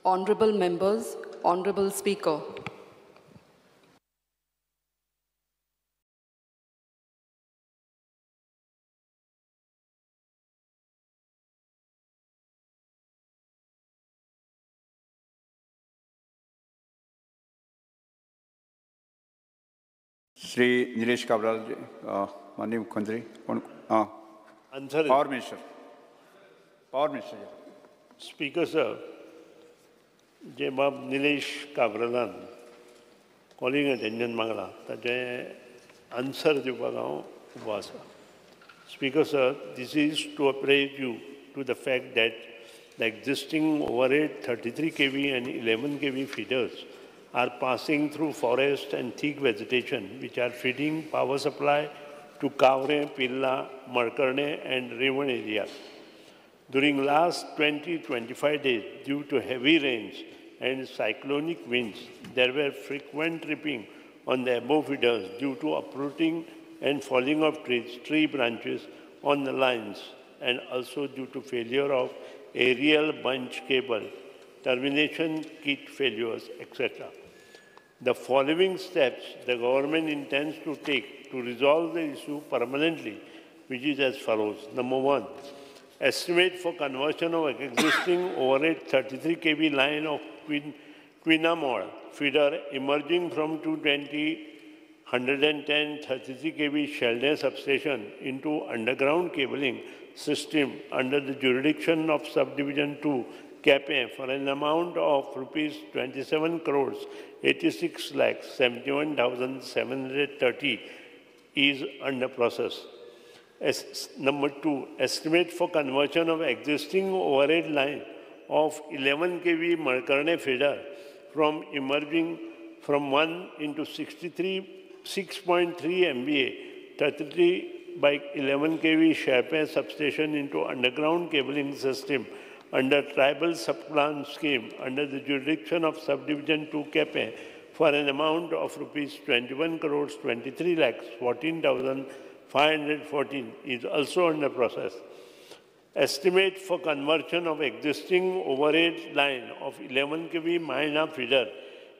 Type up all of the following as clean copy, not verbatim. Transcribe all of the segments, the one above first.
Honorable members, Honorable Speaker. Shri Nilesh Cabral, माननीय मुख्यमंत्री. कोण? Answer. Power minister. Power minister. Speaker sir, जे बाब Nilesh काब्रालान calling attention मागला ताचें answer दिवपाक हांव उबो आसा. Speaker sir, this is to apprise you to the fact that the existing overhead 33 kV and 11 kV feeders are passing through forest and thick vegetation which are feeding power supply to Kavre, Pilla, Markarne and Revan areas. During last 20-25 days, due to heavy rains and cyclonic winds, there were frequent tripping on the above feeders due to uprooting and falling of trees, tree branches on the lines, and also due to failure of aerial bunch cable, termination kit failures, etc. The following steps the government intends to take to resolve the issue permanently, which is as follows. Number one, estimate for conversion of existing overhead 33 kV line of Quinamol feeder emerging from 220, 110, 33 kV Sheldon substation into underground cabling system under the jurisdiction of Subdivision 2, Cape for an amount of rupees 27 crores 86 lakhs 71,730 is under process. Number two, estimate for conversion of existing overhead line of 11 kV Markarne feeder from emerging from 1 into 6.3 MVA 33 by 11 kV Sherpe substation into underground cabling system under tribal subplan scheme under the jurisdiction of Subdivision 2 Cape for an amount of rupees 21 crores 23 lakhs 14,514 is also under process. Estimate for conversion of existing overhead line of 11 kV Maina feeder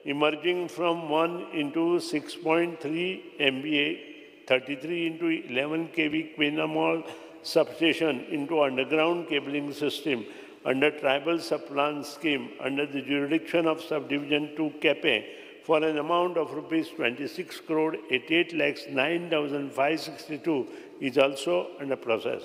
emerging from 1 into 6.3 MVA 33 into 11 kV Quinamol substation into underground cabling system under tribal subplan scheme under the jurisdiction of Subdivision 2 Cape for an amount of rupees 26 crore 88 lakhs 9,562 is also under process.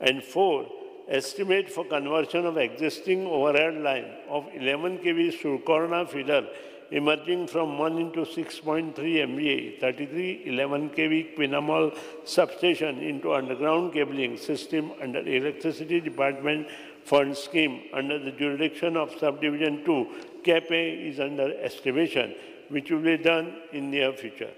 And four, estimate for conversion of existing overhead line of 11 kV Surkorna feeder emerging from 1 into 6.3 MVA 33 11 kV Quinamol substation into underground cabling system under Electricity Department Fund Scheme under the jurisdiction of Subdivision 2, Cape is under estimation, which will be done in near future.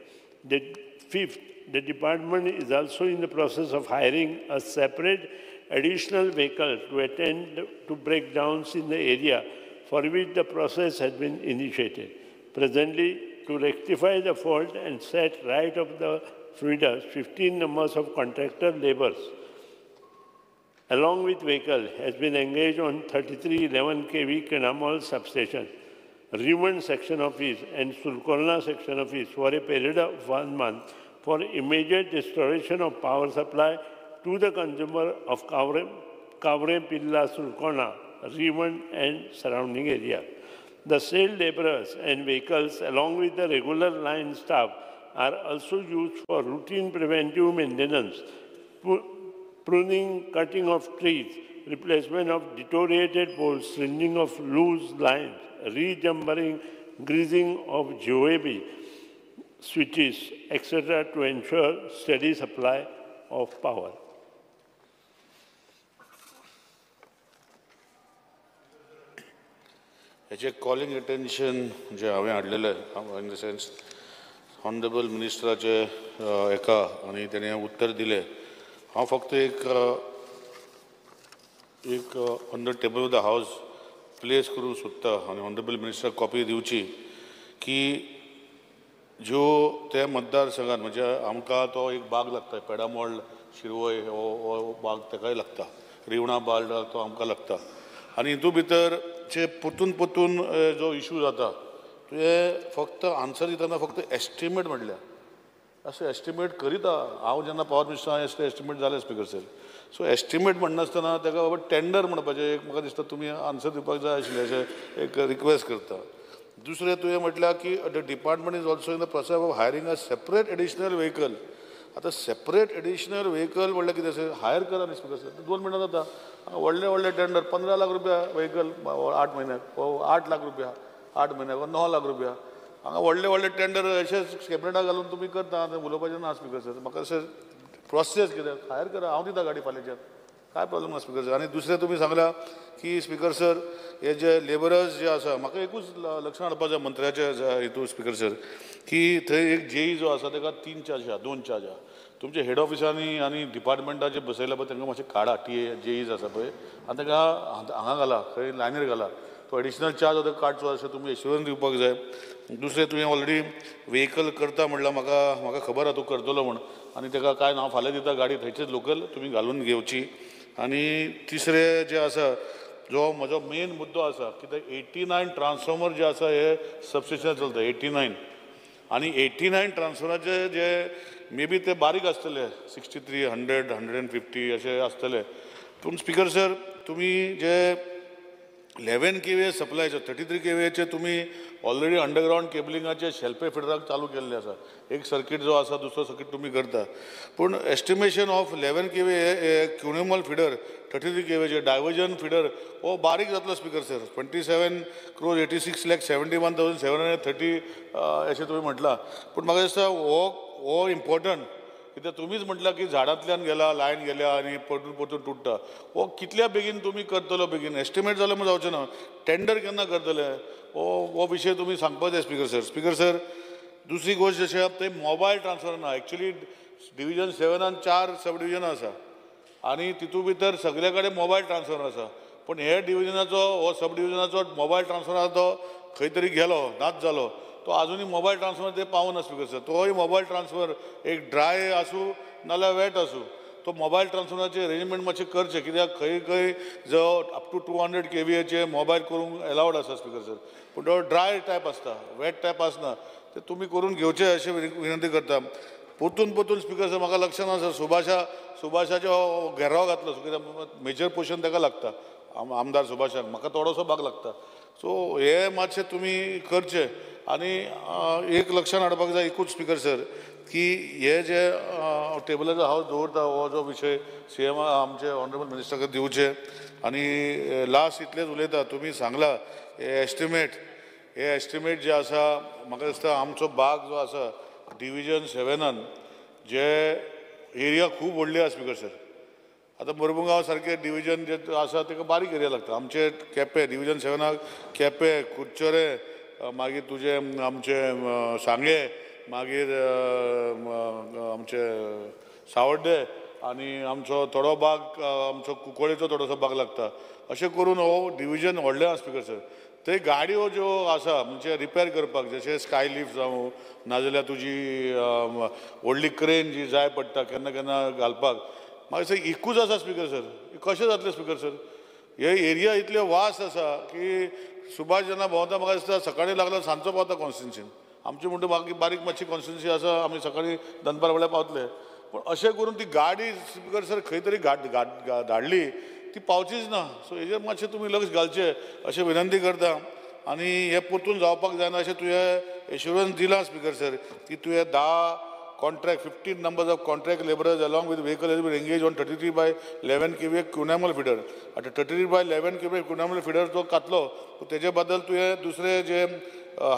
The fifth, the department is also in the process of hiring a separate additional vehicle to attend to breakdowns in the area, for which the process has been initiated. Presently, to rectify the fault and set right of the feeders, 15 numbers of contractor laborers along with vehicle has been engaged on 3311 kV Quinamol substation, Revan section office and Sulkorna section office for a period of 1 month for immediate restoration of power supply to the consumer of Kavre, Pilla, Sulkorna, Revan and surrounding area. The sale laborers and vehicles along with the regular line staff are also used for routine preventive maintenance, pruning, cutting of trees, replacement of deteriorated poles, stringing of loose lines, rejumpering, greasing of GOAB switches, etc. to ensure steady supply of power. हेचे calling attention जे हांवें हाडलेलें in the sense honourable मिनिस्टराचे एका आनी तेणें उत्तर दिलें. हांव फक्त एक एक on the table of the house place करूंक सोदता आनी ऑनरेबल मिनिस्टराक कॉपी दिवची की ज्यो त्या मतदारसंघात म्हणजे आमकां तो एक बाग लागता, पेडामोळ शिरवय हो बाग ताकाय लागता, रिवणा बाग तो आमकां लागता आनी हितूंत भितर फिडराचे परतून परतून जो इशू जाता तुवें फक्त आन्सर दितना फक्त एस्टिमेट म्हणल्या अशें एस्टिमेट करीत हांव जेन्ना पावर मिनिस्टर अशें एस्टिमेट जालें स्पिकर सर. सो एस्टिमेट म्हणनासतना ताका बाबा टेंडर म्हणपाचें एक म्हाका दिसता तुमी आन्सर दिवपाक जाय आशिल्लें अशें एक रिक्वेस्ट करता. दुसरें तुवें म्हटल्यार की the department is also in the process of hiring a separate additional vehicle. आतां सेपरेट एडिशनल व्हेकल म्हणल्यार कितें अशें हायर करा न्ही स्पिकर सर, 2 मिनटां जाता. व्हडले व्हडले टेंडर 15 लाख रुपया व्हेकल 8 म्हयन्याक, 8 लाख रुपया 8 म्हयन्याक, 9 लाख रुपया हांगा व्हडले व्हडले टेंडर अशेंच कॅबिनेटाक घालून तुमी करता आनी उलोवपाचें ना स्पिकर सर. म्हाका अशें प्रोसेस कितें हायर करा, हांव दिता गाडी फाल्यांच्यान, काय प्रॉब्लम ना स्पिकर सर. आनी दुसरें तुमी सांगलां की स्पिकर सर हे जे लेबरर्स जे आसा म्हाका एकूच लक्षां हाडपाक जाय मंत्र्याच्या हितून स्पिकर सर की थंय एक जेई जो आसा ताका 3 चार्ज आहा, 2 चार्ज आहा. तुमचे हेड ऑफिसांनी आनी डिपार्टमेंटाचे बसयला पळय तांकां मातशें काडा, टी ए जेईज आसा पळय आनी ताका हांगा घाला, खंय लायनीर घाला, तो एडिशनल चार्ज आतां काडचो अशें तुमी एश्युरन्स दिवपाक जाय. दुसरें तुवें ऑलरेडी व्हेकल करता म्हणल्यार म्हाका खबर आहा तूं करतलो म्हूण आनी ताका काय ना हांव फाल्यां दिता गाडी थंयचेच लोकल तुमी घालून घेवची. आनी तिसरें जें आसा जो म्हजो मेन मुद्दो आसा की ते 89 ट्रान्सफॉर्मर जे आसा हे सबस्टेशन चलता 89 आनी 89 ट्रान्सफॉर्मराचे जे मे बी ते बारीक आसतले 63, 100, 150 अशे आसतले. पूण स्पिकर सर तुमी जे 11 kVA सप्लायचे 33 kVAचे तुमी ऑलरेडी अंडरग्रावंड केबलिंगाचे शेल्पे फिडराक चालू केल्ले आसा, एक सर्कीट जो आसा दुसरो सर्कीट तुमी करता. पूण एस्टिमेशन ऑफ 11 kVA क्युनेमल फिडर 33 kVAचे डायवर्जन फिडर हो बारीक जातलो स्पिकर सर. 27 crores 86 lakh 71,730 अशें तुमी म्हटलां. पूण म्हाका दिसता हो इम्पॉर्टंट कित्याक तुमीच म्हटलां की झाडांतल्यान गेला लायन गेल्या आनी परतून परतून तुट्टा, हो कितल्या बेगीन तुमी करतलो, बेगीन एस्टिमेट जालो म्हूण जावचें ना, टेंडर केन्ना करतले हो विशय तुमी सांगपाक जाय स्पिकर सर. स्पिकर सर दुसरी गोश्ट जशें आहा थंय मोबायल ट्रान्सफर ना. एक्चुली डिविजन 7 4 सब डिविजनां आसा आनी तितू भितर सगळे कडेन मोबायल ट्रान्सफर आसा, पूण हे डिविजनाचो हो सब डिविजनाचो मोबायल ट्रान्सफर आसा तो खंय तरी गेलो, नाच जालो, तो आजुनूय मोबायल ट्रान्सफर ते पावना स्पिकर सर. तोय मोबायल ट्रान्सफर एक ड्राय आसूं नाल्यार वेट आसूं तो मोबायल ट्रान्सफराचें अरेंजमेंट मातशें करचें कित्याक खंय खंय जो अप टू 200 kVAचे मोबायल करूंक एलावड आसा स्पिकर सर, पूण तो ड्राय टायप आसता, वेट टायप आसना, ते तुमी करून घेवचें अशें विनंती करता. परतून परतून स्पिकर सर म्हाका लक्षान आसा सुभाषाचो घेराव घातलो कित्याक मेजर पोर्शन ताका लागता आमदार सुभाषाक, म्हाका थोडोसो भाग लागता. सो हे मातशें तुमी करचें. आनी एक लक्षान हाडपाक जाय एकूच स्पिकर सर की हे जे टेबलाचो हांव दवरता हो जो विशय सी एम आमचे ऑनरेबल मिनिस्टराक दिवचे. आनी लास्ट इतलेंच उलयता, तुमी सांगला हे एस्टिमेट जे आसा म्हाका दिसता आमचो भाग जो आसा डिविजन 7 जे एरिया खूब व्हडली आसा स्पिकर सर. आतां मोरमुगांव सारकें डिविजन जे आसा ताका बारीक एरिया लागता, आमचे केपें डिविजन 7 केपें, कुडचरें, मागीर तुजें आमचें सांगें, मागीर आमचें सावड्डे आनी आमचो थोडो भाग आमचो कुंकळेचो थोडोसो भाग लागता. अशें करून हो डिविजन व्हडलें आसा स्पिकर सर. थंय गाडयो ज्यो आसा म्हणजे रिपेर करपाक जशें स्काय लिफ्ट जावं नाजाल्यार तुजी व्हडली क्रेन जी जाय पडटा केन्ना केन्ना घालपाक, म्हाका दिसता एकूच आसा स्पिकर सर. कशें जातलें स्पिकर सर? हे एरिया इतले वास्ट आसा की सुभाष जेन्ना भोंवता म्हाका दिसता सकाळीं लागलो सांजचो पावता कॉन्स्टिट्युन्सीन. आमची म्हणटा बाकी बारीक मातशी कॉन्स्टिट्युन्सी आसा, आमी सकाळीं दनपार वेळार पावतले, पूण अशें करून ती गाडी स्पिकर सर खंय तरी धाडली ती पावचीच ना. सो हेजेर मातशें तुमी लक्ष घालचें अशें विनंती करता. आनी हें परतून जावपाक जायना अशें तुवें एश्युरन्स दिलां स्पिकर सर की तुवें 10 contract 15 numbers of contract labourers along with vehicle has been engaged on 33/11 kVA Kunamol feeder. आतां 33/11 kVA Kunamol feeder जो घातलो तेजे बद्दल तुवें दुसरे जे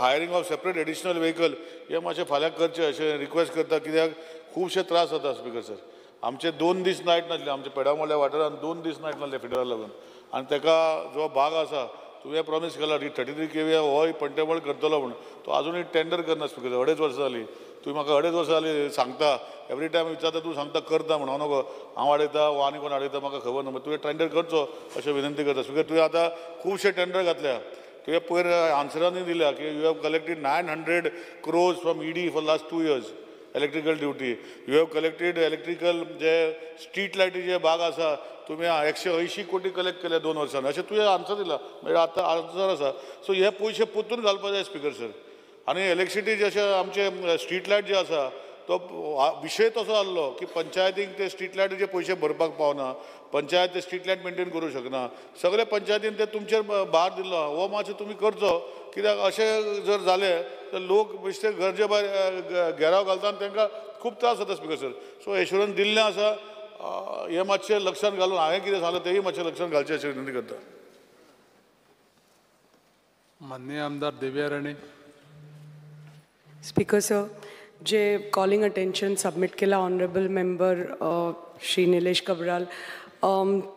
hiring of separate additional vehicle हे मातशें फाल्यां करचें अशें रिक्वेस्ट करता कित्याक खुबशे त्रास जाता स्पिकर सर. आमचे 2 दीस नायट नासले आमचे पेडामोल्या वाठारांत 2 दीस नायट नासले फिडरा लागून आनी ताका जो भाग आसा तुवें प्रॉमीस केला की 33 kVA होय पंटेबल करतलो म्हूण, तो आजुनूय टेंडर करना स्पिकर सर. 2.5 वर्सां जालीं तुवें म्हाका 2.5 वर्सां जालीं सांगता, एवरी टायम विचारता तूं सांगता करता म्हूण, हांव नको हांव हाडयता वो आनी कोण हाडयता म्हाका खबर ना, तुवें टेंडर करचो अशें विनंती करता स्पिकर. तुवें आतां खुबशे टेंडर घातल्या, तुवें पयर आन्सरांनी दिल्या की you have collected 900 crores from ED for last 2 years. Electrical duty you have collected electrical J street लायटीचे भाग आसा तुमी 180 कोटी कलेक्ट केले 2 वर्सांनी अशें तुवें आन्सर दिला म्हणजे आतां आन्सर आसा. सो हे पयशे परतून घालपा जाय स्पीकर सर. आनी इलेक्ट्रिसिटी जशें आमचे स्ट्रीट लायट जे आसा तो विशय तसो आहलो की पंचायतीक ते स्ट्रीट लायटीचे पयशे भरपाक पावना, पंचायत ते स्ट्रीट लायट मेनटेन करूं शकना, सगळे पंचायतीन ते तुमचेर भार दिल्लो हो मातसो तुमी करचो कित्याक अशें जर जालें तर लोक बेश्टे गरजे भायर घेराव घालता आनी तांकां खूब त्रास जाता स्पीकर सर. सो एश्युरन्स दिल्लें आसा हें मातशें लक्षांत घालून हांवें कितें सांगलें तेंय मातशें लक्षांत घालचें अशें विनंती करता. माननीय आमदार देविया राणे. स्पीकर सर, जे कॉलिंग अटेन्शन सबमिट केला ऑनरेबल मेंबर श्री निलेश काब्राल,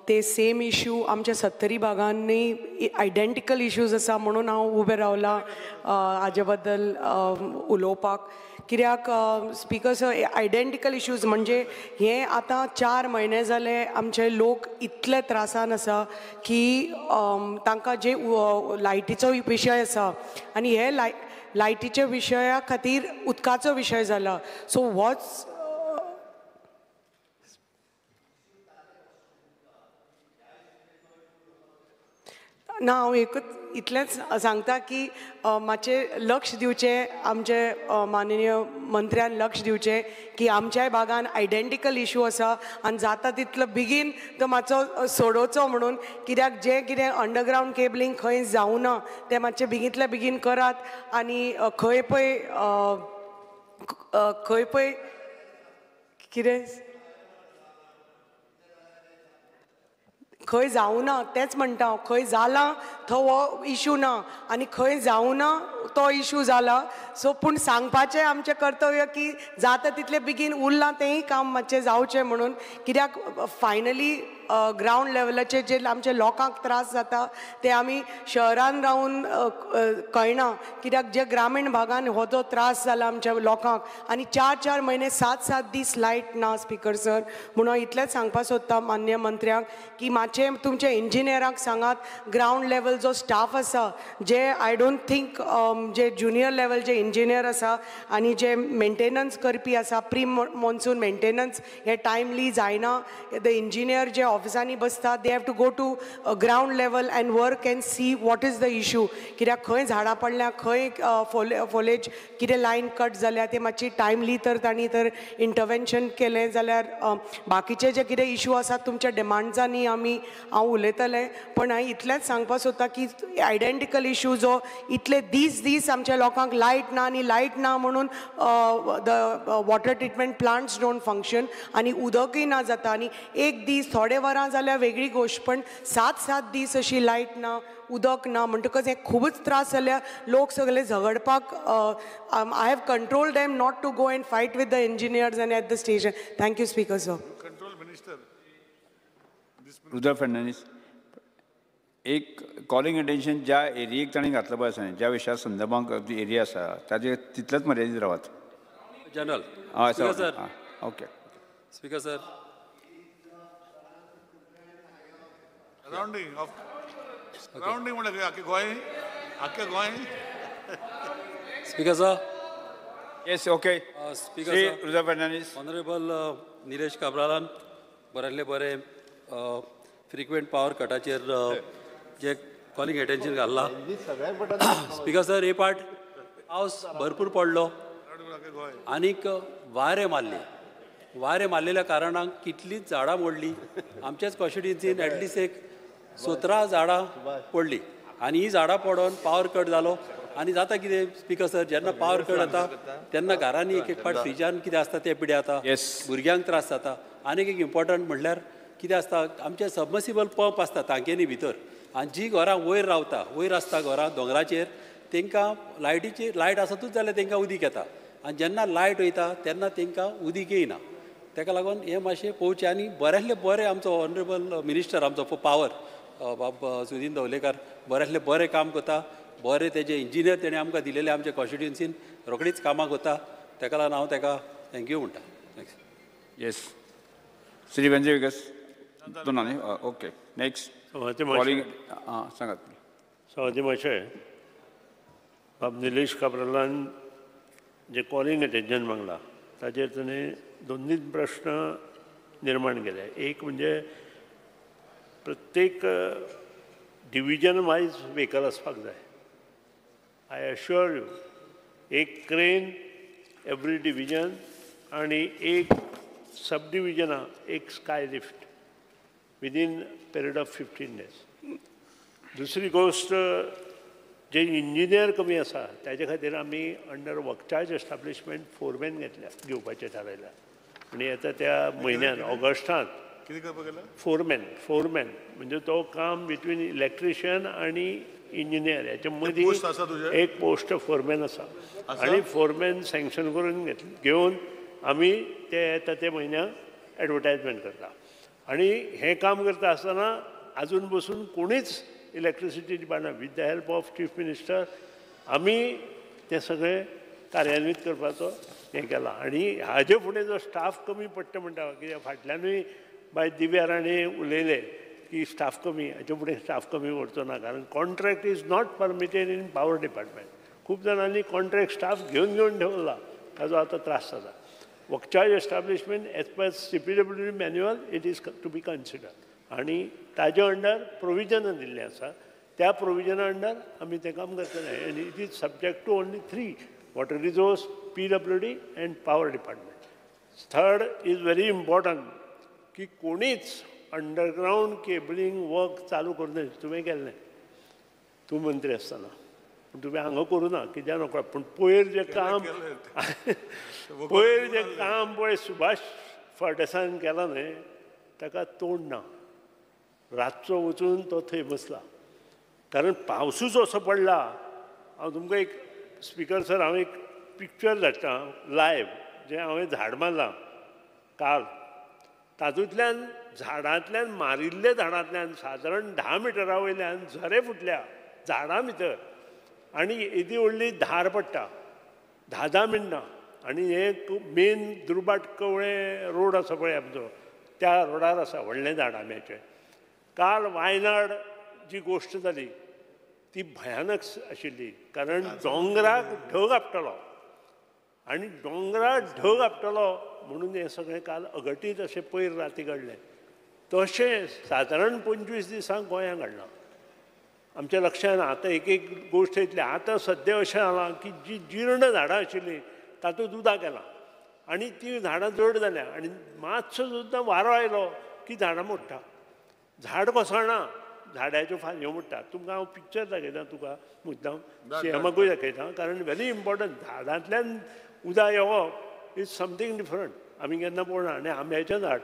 ते सेम इशू आमच्या सत्तरी भागांनी आयडेंटिकल इश्यूज आसा म्हणून हांव उबें रावलां हाजे बद्दल उलोवपाक. कित्याक स्पीकर सर आयडेंटिकल इश्यूज म्हणजे हे आतां 4 म्हयने जाले आमचे लोक इतले त्रासान आसा की तांकां जे लायटीचो विशय आसा आनी हे लायटीच्या विशया खातीर उदकाचो विशय जाला. सो होच ना हांव एकूच इतलेंच सांगता की मातशें लक्ष दिवचें आमचे माननीय मंत्र्यान लक्ष दिवचें की आमच्याय भागान आयडेंटिकल इशू आसा आनी जाता तितलो बेगीन तो मातसो सोडोवचो म्हणून. कित्याक जें कितें अंडरग्रावंड केबलिंग खंय जावना तें मातशें बेगींतल्या बेगीन करात आनी खंय पळय खंय पळय कितें खंय जावना तेंच म्हणटा हांव, खंय जालां थंय हो इशू ना आनी खंय जावना तो इशू जाला. सो पूण सांगपाचें आमचें कर्तव्य की जाता तितलें बेगीन उरलां तेंय काम मातशें जावचें म्हणून. कित्याक फायनली ग्रावंड लेवलाचेर जे आमच्या लोकांक त्रास जाता ते आमी शहरान रावन कळना, कित्याक जे ग्रामीण भागान हो जो त्रास जाला आमच्या लोकांक आनी 4-4 म्हयने 7-7 दीस लायट ना स्पीकर सर. म्हणून इतलेंच सांगपाक सोदता मान्य मंत्र्यांक की मातशें तुमच्या इंजिनियरांक सांगात ग्रावंड लेवल जो स्टाफ आसा जे I don't think J junior level J engineer आसा आनी जे मेंटेनन्स करपी आसा प्री मॉन्सून मेंटेनन्स हे टायमली जायना. The engineer जे ऑफिसांनी बसता they have to go to ground level and work and see what is the issue. कित्याक खंय झाडां पडल्या खंय फोलेज कितें लायन कट जाल्या ते मातशी टायमली तर तांणी तर इंटरवेन्शन केलें जाल्यार बाकीचे जे कितें इशू आसात तुमच्या डिमांड्सांनी आमी हांव उलयतलें. पण हांवें इतलेंच सांगपाक सोदता की आयडेंटिकल इशू जो इतले दीस दीस आमच्या लोकांक लायट ना आनी लायट ना म्हणून the water treatment plants don't function आनी उदकूय ना जाता आनी एक दीस थोडे वरां जाल्यार वेगळी गोश्ट पण 7-7 दीस अशी लायट ना उदक ना म्हणटकच हे खूबच त्रास जाल्या लोक सगळे झगडपाक. I have control them not to go and fight with the engineers and at the station. Thank you speaker sir. Control minister Rudra Fernandes, एक कॉलिंग अटेन्शन ज्या एरियेक ताणें घातलं पळय आसा ज्या विशया संदर्भांत एरिया आसा ताजे तितलेच मर्यादीत रावात. जनरल हय sir. Okay speaker sir. Rounding of rounding म्हणल्यार आख्खे गोंय आख्खे Goa. Speaker sir. Yes okay. Speaker Shri sir. Rudra Fernandes. Honourable Nilesh काब्रालान बऱ्यांतले बरें फ्रिक्वेंट पावर कटाचेर जे कॉलिंग अटेन्शन घाल्ला. स्पीकर सर हे पाट पावस भरपूर पडलो आनीक वारें मारलें, वारें मारलेल्या कारणान कितलींच झाडां मोडलीं. आमच्याच कॉन्स्टिट्युएन्सीन एटलिस्ट एक 17 झाडां पडलीं आनी ही झाडां पडोन पावर कट जालो. आनी जाता कितें स्पीकर सर, जेन्ना पावर कट जाता तेन्ना घरांनी एक एक फावट फ्रिजान कितें आसता तें पिड्या जाता, भुरग्यांक त्रास जाता. आनीक एक इम्पॉर्टंट म्हणल्यार कितें आसता आमचे सबमर्सिबल पंप आसता टांकयांनी भितर आनी जी घरां वयर रावता वयर आसता घरां दोंगराचेर तांकां लायटीची लायट आसतूच जाल्यार तांकां उदीक येता आनी जेन्ना लायट वयता तेन्ना तांकां उदीक येयना. ताका लागून हें मातशें पळोवचें आनी बऱ्यांतलें बरें आमचो ऑनरेबल मिनिस्टर आमचो पावर बाब सुदीन दवलेकर बऱ्यांतलें बरें काम करता, बरें तेजे इंजिनियर तेणें आमकां दिलेले आमच्या कॉन्स्टिट्युएन्सीन रोखडीच कामाक वता. ताका लागून हांव ताका thank you म्हणटा. Thanks. Yes Shri Venzy Viegas तो ना न्ही. Okay next calling. आं सांगात. सभापती महाशय, बाब निलेश काब्रालान जे कॉलिंग अटेन्शन मागला ताजेर ताणें दोन तीन प्रश्न निर्माण केले. एक म्हणजे प्रत्येक डिविजन वायज व्हेकल आसपाक जाय. I assure you, एक क्रेन एवरी डिविजन आनी एक सब डिविजना एक sky lift within period of 15 days. दुसरी गोश्ट, जे इंजिनियर कमी आसा ताजे खातीर आमी under work charge establishment foreman घेतल्या, घेवपाचें थारायलां आनी आतां त्या म्हयन्यान ऑगस्टांत फोरमॅन, फोरमॅन म्हणजे तो काम बिटवीन इलेक्ट्रिशियन आनी इंजिनियर हेच्या मदीं एक पोस्ट फोरमॅन आसा आनी फोरमॅन सँक्शन करून घेवन आमी ते येता ते म्हयन्याक एडवर्टायजमेंट करता. आनी हें काम करता आसतना आजून बसून कोणीच electricity department with the help of chief minister आमी तें सगळें कार्यान्वीत करपाचो हें केलां. आनी हाजे फुडें जो स्टाफ कमी पडटा म्हणटा, कित्याक फाटल्यानूय बाय दिव्या राणे उलयले की स्टाफ कमी, हाचे फुडें स्टाफ कमी उरचो ना, कारण contract is not permitted in power department. खूब जाणांनी कॉन्ट्रॅक्ट स्टाफ घेवन घेवन ठेवला, ताजो आतां त्रास जाता. Work charge establishment as per CPWD manual it is to be consider आनी ताजे अंडर प्रोविजनां दिल्लें आसा, त्या प्रोविजना अंडर आमी तें काम करतले. आनी it is subject to only 3 water resource, PWD and power department. Third is very important की कोणीच अंडरग्रावंड केबलिंग वर्क चालू करूं नये. तुवें केल्लें, तूं मंत्री आसतना, पूण तुवें हांगा करूं ना कित्याक नकळो. पूण पयर जें काम पयर जें काम पळय सुभाष फळदेसायान केलां न्हय, ताका तोंड ना. रातचो वचून तो थंय बसला, कारण पावसूच असो पडला. हांव तुमकां एक स्पिकर सर, हांव एक पिक्चर धाडटा लायव, जें हांवें झाड मारलां काल, तातूंतल्यान झाडांतल्यान मारिल्ले झाडांतल्यान सादारण 10 मिटरा वयल्यान झरे फुटल्या झाडां भितर आनी येदी व्हडली धार पडटा, 10-10 मिनटां. आनी हे मेन दुर्बाट कवळें रोड आसा पळय आमचो, त्या रोडार आसा व्हडलें झाड आंब्याचें. काल वायनाड जी गोश्ट जाली ती भयानक आशिल्ली, कारण दोंगराक ढग आपटलो आनी दोंगराक ढग आपटलो म्हणून हें सगळें काल अघटीत अशें पयर राती घडलें. तशें सादारण 25 दिसांक गोंयांत घडलां. आमच्या लक्षांत आतां एक एक गोश्ट येतली. आतां सद्या अशें जालां की जी जीर्ण झाडां आशिल्लीं तातूंत उदक गेलां आनी तीं झाडां जड जाल्यां आनी मातसो सुद्दां वारो आयलो की झाडां मोडटा, झाड कोसळना, झाडाच्यो फांदयो मोडटा. तुमकां हांव पिक्चर दाखयता, तुका मुद्दाम सीएमाकूय दाखयता, कारण व्हेरी इम्पॉर्टंट. झाडांतल्यान उदक येवप is something different, आमी केन्ना पळोवना. आनी आंब्याचें झाड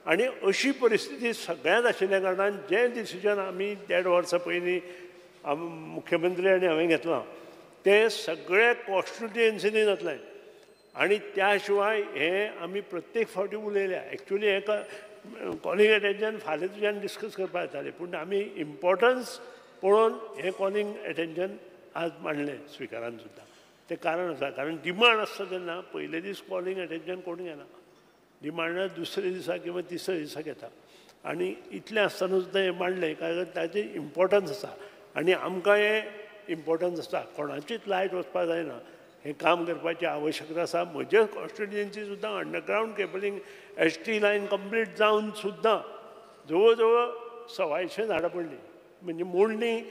आनी अशी परिस्थिती सगळ्यांत आशिल्ल्या कारणान जें डिसिजन आमी 1.5 वर्सां पयलीं मुख्यमंत्री आनी हांवें घेतलां तें सगळें कॉन्स्टिट्युएन्सीनी जातलें. आनी त्या शिवाय हें आमी प्रत्येक फावटी उलयल्या. एक्चुली हें कॉलिंग एटेन्शन फाल्यां तुज्यान डिस्कस करपाक येतालें, पूण आमी इम्पॉर्टन्स पळोवन हें कॉलिंग एटेन्शन आज मांडलें स्पिकरान सुद्दां. तें कारण आसा, कारण डिमांड आसता तेन्ना पयले दीस कॉलिंग एटेन्शन कोण घेना, डिमांड दुसऱ्या दिसा किंवा तिसऱ्या दिसा घेता. आनी इतलें आसतना सुद्दां हें मांडलें कारण ताचें इम्पॉर्टन्स आसा आनी आमकां हें इम्पॉर्टन्स आसा. कोणाचीच लायट वचपाक जायना, हें काम करपाची आवश्यकता आसा. म्हजे कॉन्स्टिट्युएन्सी सुद्दां underground cabling ST line complete जावन सुद्दां जवळ जवळ 125 झाडां पडलीं, म्हणजे मोडलीं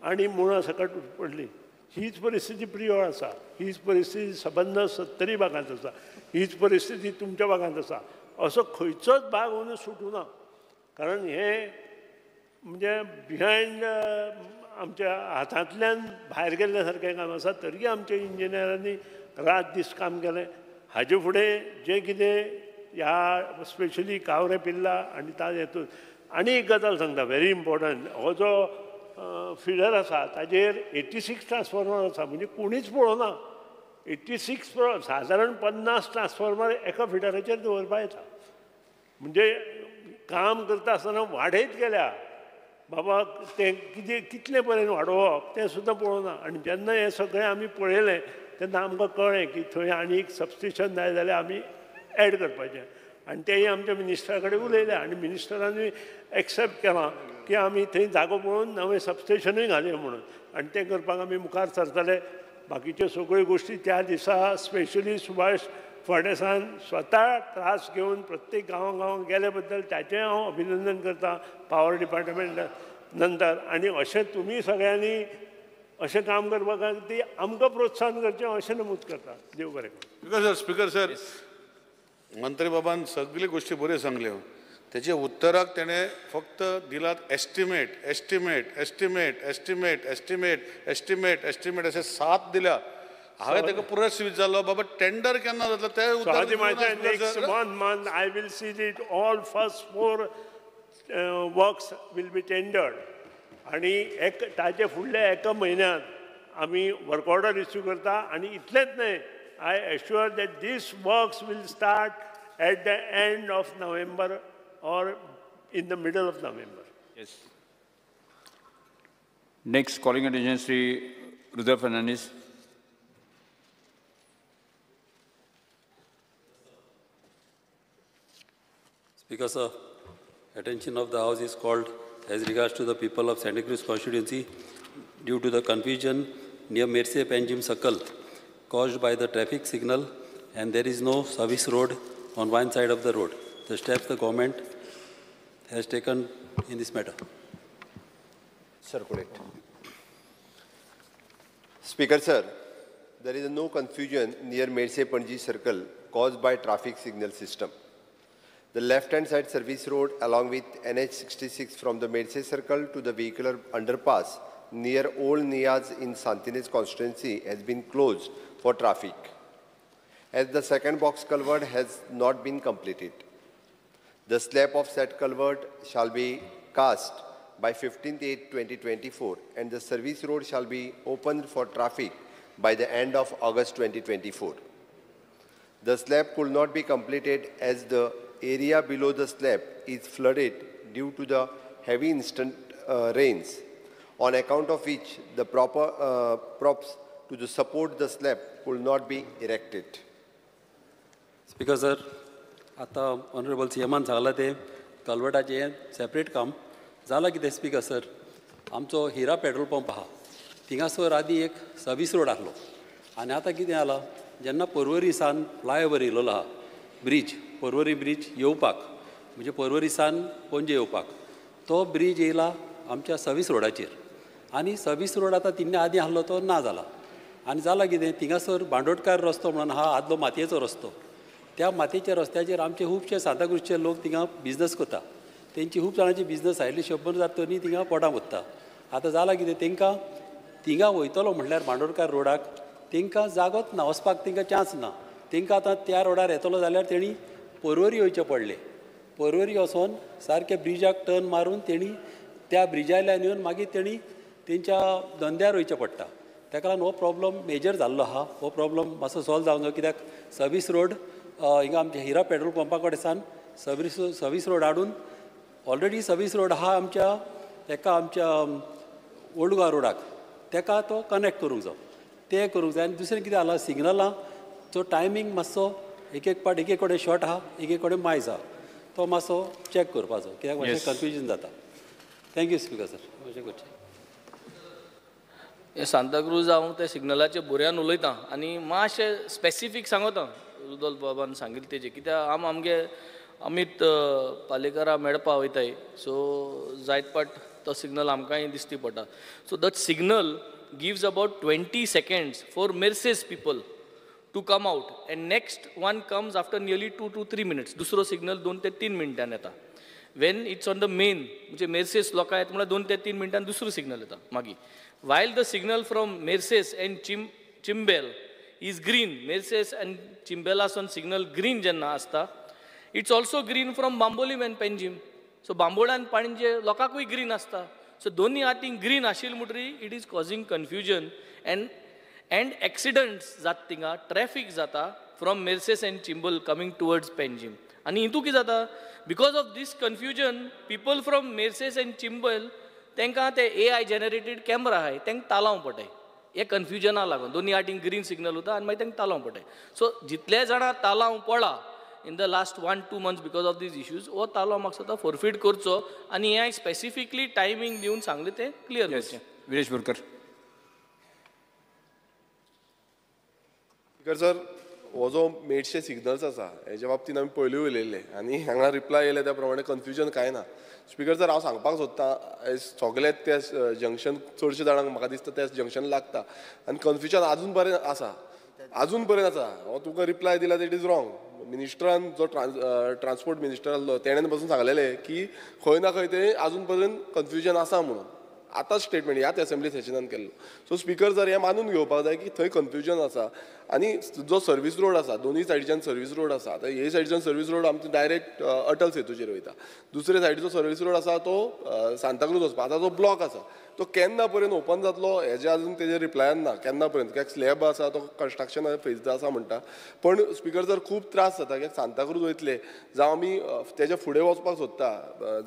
आनी मुळां सकट पडलीं. हीच परिस्थिती प्रियोळ आसा, हीच परिस्थिती सबंद 70 भागांत आसा, हीच परिस्थिती तुमच्या भागांत आसा. असो खंयचोच भाग वचून सुटूं ना, कारण हें म्हणजे बिहायंड आमच्या हातांतल्यान भायर गेल्ल्या सारकें काम आसा. तरी आमच्या इंजिनियरांनी रात दीस काम केलें. हाजे फुडें जें कितें ह्या स्पेशली कावरें पिल्ला आनी ताजे हेतून आनी एक गजाल सांगता व्हेरी इम्पॉर्टंट, हो जो फिडर आसा ताजेर 86 ट्रान्सफॉर्मर आसा, म्हणजे कोणीच पळोवना. 86 सादारण 50 ट्रान्सफॉर्मर एका फिडराचेर दवरपा येता. म्हणजे काम करता आसतना वाडयत गेल्या बाबा, तें कितें कितलें पर्यंत वाडोवप तें सुद्दां पळोवना. आनी जेन्ना हें सगळें आमी पळयलें तेन्ना आमकां कळ्ळें की थंय आनी एक सबस्टेशन जाय जाल्यार आमी एड करपाचें. आनी तेंय आमच्या मिनिस्टरा कडेन उलयलें आनी मिनिस्टरानूय एक्सेप्ट केलां की आमी थंय जागो पळोवन नवें सबस्टेशनूय घालया म्हणून. आनी तें करपाक आमी मुखार सरतले. बाकीच्यो सगळ्यो गोश्टी त्या दिसा स्पेशली सुभाष फर्नांडीसान स्वता त्रास घेवन प्रत्येक गांवां गांवांक गेले बद्दल ताचें हांव अभिनंदन करता पावर डिपार्टमेंट नंतर. आनी अशें तुमी सगळ्यांनी अशें काम करपा खातीर आमकां प्रोत्साहन करचें अशें नमूद करता. देव बरें करूं. स्पीकर सर, मंत्री बाबान सगळ्यो गोश्टी बऱ्यो सांगल्यो. तेजे उत्तराक तेणें फक्त दिलात estimate estimate estimate estimate estimate estimate estimate अशें 7 दिल्या. हांवें ताका पुराय स्विच जालो बाबा टेंडर केन्ना जातलो तें उत्तर. Next 1 month I will see it all first 4 works will be tendered. आनी एक ताजे फुडल्या एका म्हयन्यांत आमी वर्क ऑर्डर इश्यू करता. आनी इतलेंच न्हय, I assure that these works will start at the end of November or in the middle of November. Yes. Next calling attention Shri Rudra Fernandes. Speaker sir, attention of the House is called as regards to the people of Santa Cruz constituency due to the confusion near Merces Panjim Circle caused by the traffic signal, and there is no service road on one side of the road. The steps the government has taken in this matter. Circulate. Speaker sir, there is no confusion near Merces Panjim Circle caused by traffic signal system. The left-hand side service road along with NH66 from the Merces Circle to the vehicular underpass near Old Niaz in Santinez constituency has been closed for traffic, as the second box culvert has not been completed. The slab of said culvert shall be cast by 15/8/2024 and the service road shall be opened for traffic by the end of August 2024. The slab could not be completed as the area below the slab is flooded due to the heavy instant rains, on account of which the proper props to the support the slab could not be erected. Speaker sir, आता honourable C एमान सांगलां तें कलवटाचें separate काम जालां कितें. Speaker sir, आमचो हिरा petrol pump आहा थिंगासर आदी एक सर्वीस रोड आसलो आनी आतां कितें जालां, जेन्ना पर्वरी सान फ्लायओवर येयलेलो आहा ब्रीज, पर्वरी ब्रीज येवपाक म्हणजे पर्वरी सान पणजे येवपाक तो ब्रीज येयला आमच्या सर्वीस रोडाचेर आनी सर्वीस रोड आतां तिन्ने आदीं आसलो तो ना जाला. आनी जाला कितें, थिंगासर बांडोडकार रस्तो म्हणून आहा आदलो मातयेचो रस्तो, त्या मातयेच्या रस्त्याचेर आमचे खुबशे सांताक्रूजचे लोक थिंगा बिजनस करता, तेंची खूब जाणांची बिजनस आयिल्ली 100 जाता तरी थिंगा पोटां वता. आतां जालां कितें, तेंकां थिंगा वयतलो म्हणल्यार बांडोडकार रोडाक तेंकां जागोच ना, वचपाक तेंकां चान्स ना. तेंकां आतां त्या रोडार येतलो जाल्यार तेणी पर्वरी वयचें पडलें. पर्वरी वचोन सारकें ब्रिजाक टर्न मारून तेणी त्या ब्रिजांतल्यान येवन मागीर तेणी तेंच्या धंद्यार वयचें पडटा. ताका लागून हो प्रॉब्लम मेजर जाल्लो आहा. हो प्रॉब्लम मातसो सॉल्व जावंक जाय, कित्याक सर्वीस रोड हिंगा आमच्या हिरा पेट्रोल पंपा कडेन सान सर्वीस रोड हाडून ऑलरेडी सर्वीस रोड आहा आमच्या तेका आमच्या ओल्ड गोवा रोडाक तेका तो कनेक्ट करूंक जाय, तें करूंक जाय. आनी दुसरें कितें जालां, सिग्नलांचो टायमींग मातसो एक एक पाट एक एक कडेन शॉर्ट आहा, एक एक कडेन मायज आहा, तो मातसो चॅक करपाचो, कित्याक मातशें कन्फ्युजन जाता. Thank you speaker sir. अशें करचें. हें सांताक्रूज हांव त्या सिग्नलाचे बऱ्यान उलयतां आनी मातशें स्पेसिफीक सांगता रुदोल्फ बाबान सांगिल्लें तेजें, कित्याक आम आमगे अमीत पालेकारा मेळपा वयताय, सो जायत पाट तो सिग्नल आमकांय दिश्टी पडटा. So that signal gives about 20 seconds for Merces people to come out and next one comes after nearly 2 to 3 minutes. दुसरो सिग्नल 2 ते 3 मिनटां येता. When it's on the main म्हणजे मेर्सेस लोकां येता म्हणल्यार 2 ते 3 मिनटां दुसरो सिग्नल येता मागीर. While the signal from Merces and Chimbel is green, Merces and चिंबेलासून signal green जेन्ना आसता, it's also green from Bambolim and Panjim. So Bambolim आनी पणजे लोकांकूय ग्रीन आसता. सो दोनूय हातीन ग्रीन आशिल्ले म्हणटरी it is causing confusion and accidents जाता थिंगा, ट्रॅफीक जाता from Merces and Chimbel coming towards Panjim. आनी हितू कितें जाता, because of this confusion people from Merces and Chimbel तांकां ते AI generated camera आहाय तांकां तालांव पडटाय. हे कन्फ्युजना लागून दोनूय हातीन ग्रीन सिग्नल उरता आनी मागीर तांकां तालांव पडटाय. सो जितले जाणां तालांव पडला in the last 1-2 months because of these issues, हो तालांव म्हाका दिसता फोरफीट करचो आनी हे स्पेसिफिकली टायमींग दिवन सांगलें तें क्लियर करचें. विरेश बोरकर. स्पीकर सर, हो जो मेडशे सिग्नल्स आसा हेच्या बाबतीन आमी पयलीं उलयल्ले आनी हांगा रिप्लाय येयले त्या प्रमाणे कन्फ्युजन कांय ना. स्पीकर सर, हांव सांगपाक सोदतां सगळे ते जंक्शन चडशे जाणांक म्हाका दिसता त्या जंक्शन लागता आनी कन्फ्युजन आजून पर्यंत आसा, आजून पर्यंत आसा. हो तुका रिप्लाय दिला it is wrong. मिनिस्टरान जो ट्रान्सपोर्ट मिनिस्टर आसलो तेणेन पसून सांगलेलें की खंय ना खंय ते आजून पर्यंत कन्फ्युजन आसा म्हणून. आतांच स्टेटमेंट ह्याच असेंब्ली सेशनान केल्लो. सो स्पीकर सर, हें मानून घेवपाक जाय की थंय कन्फ्युजन आसा आनी जो सर्वीस रोड आसा दोनूय सायडीच्यान सर्वीस रोड आसा. आतां हे सायडीच्यान सर्वीस रोड आमचो डायरेक्ट अटल सेतूचेर वयता, दुसरे सायडीचो सर्वीस रोड आसा तो सांताक्रूज वचपा. आतां जो ब्लॉक आसा तो केन्ना पर्यंत ओपन जातलो हेजे आजून तेजेर रिप्लायन ना केन्ना पर्यंत, कित्याक स्लॅब आसा तो कन्स्ट्रक्शन फेज आसा म्हणटा. पण स्पीकर सर खूब त्रास जाता कित्याक सांताक्रूज वयतले जावं आमी तेज्या फुडें वचपाक सोदता,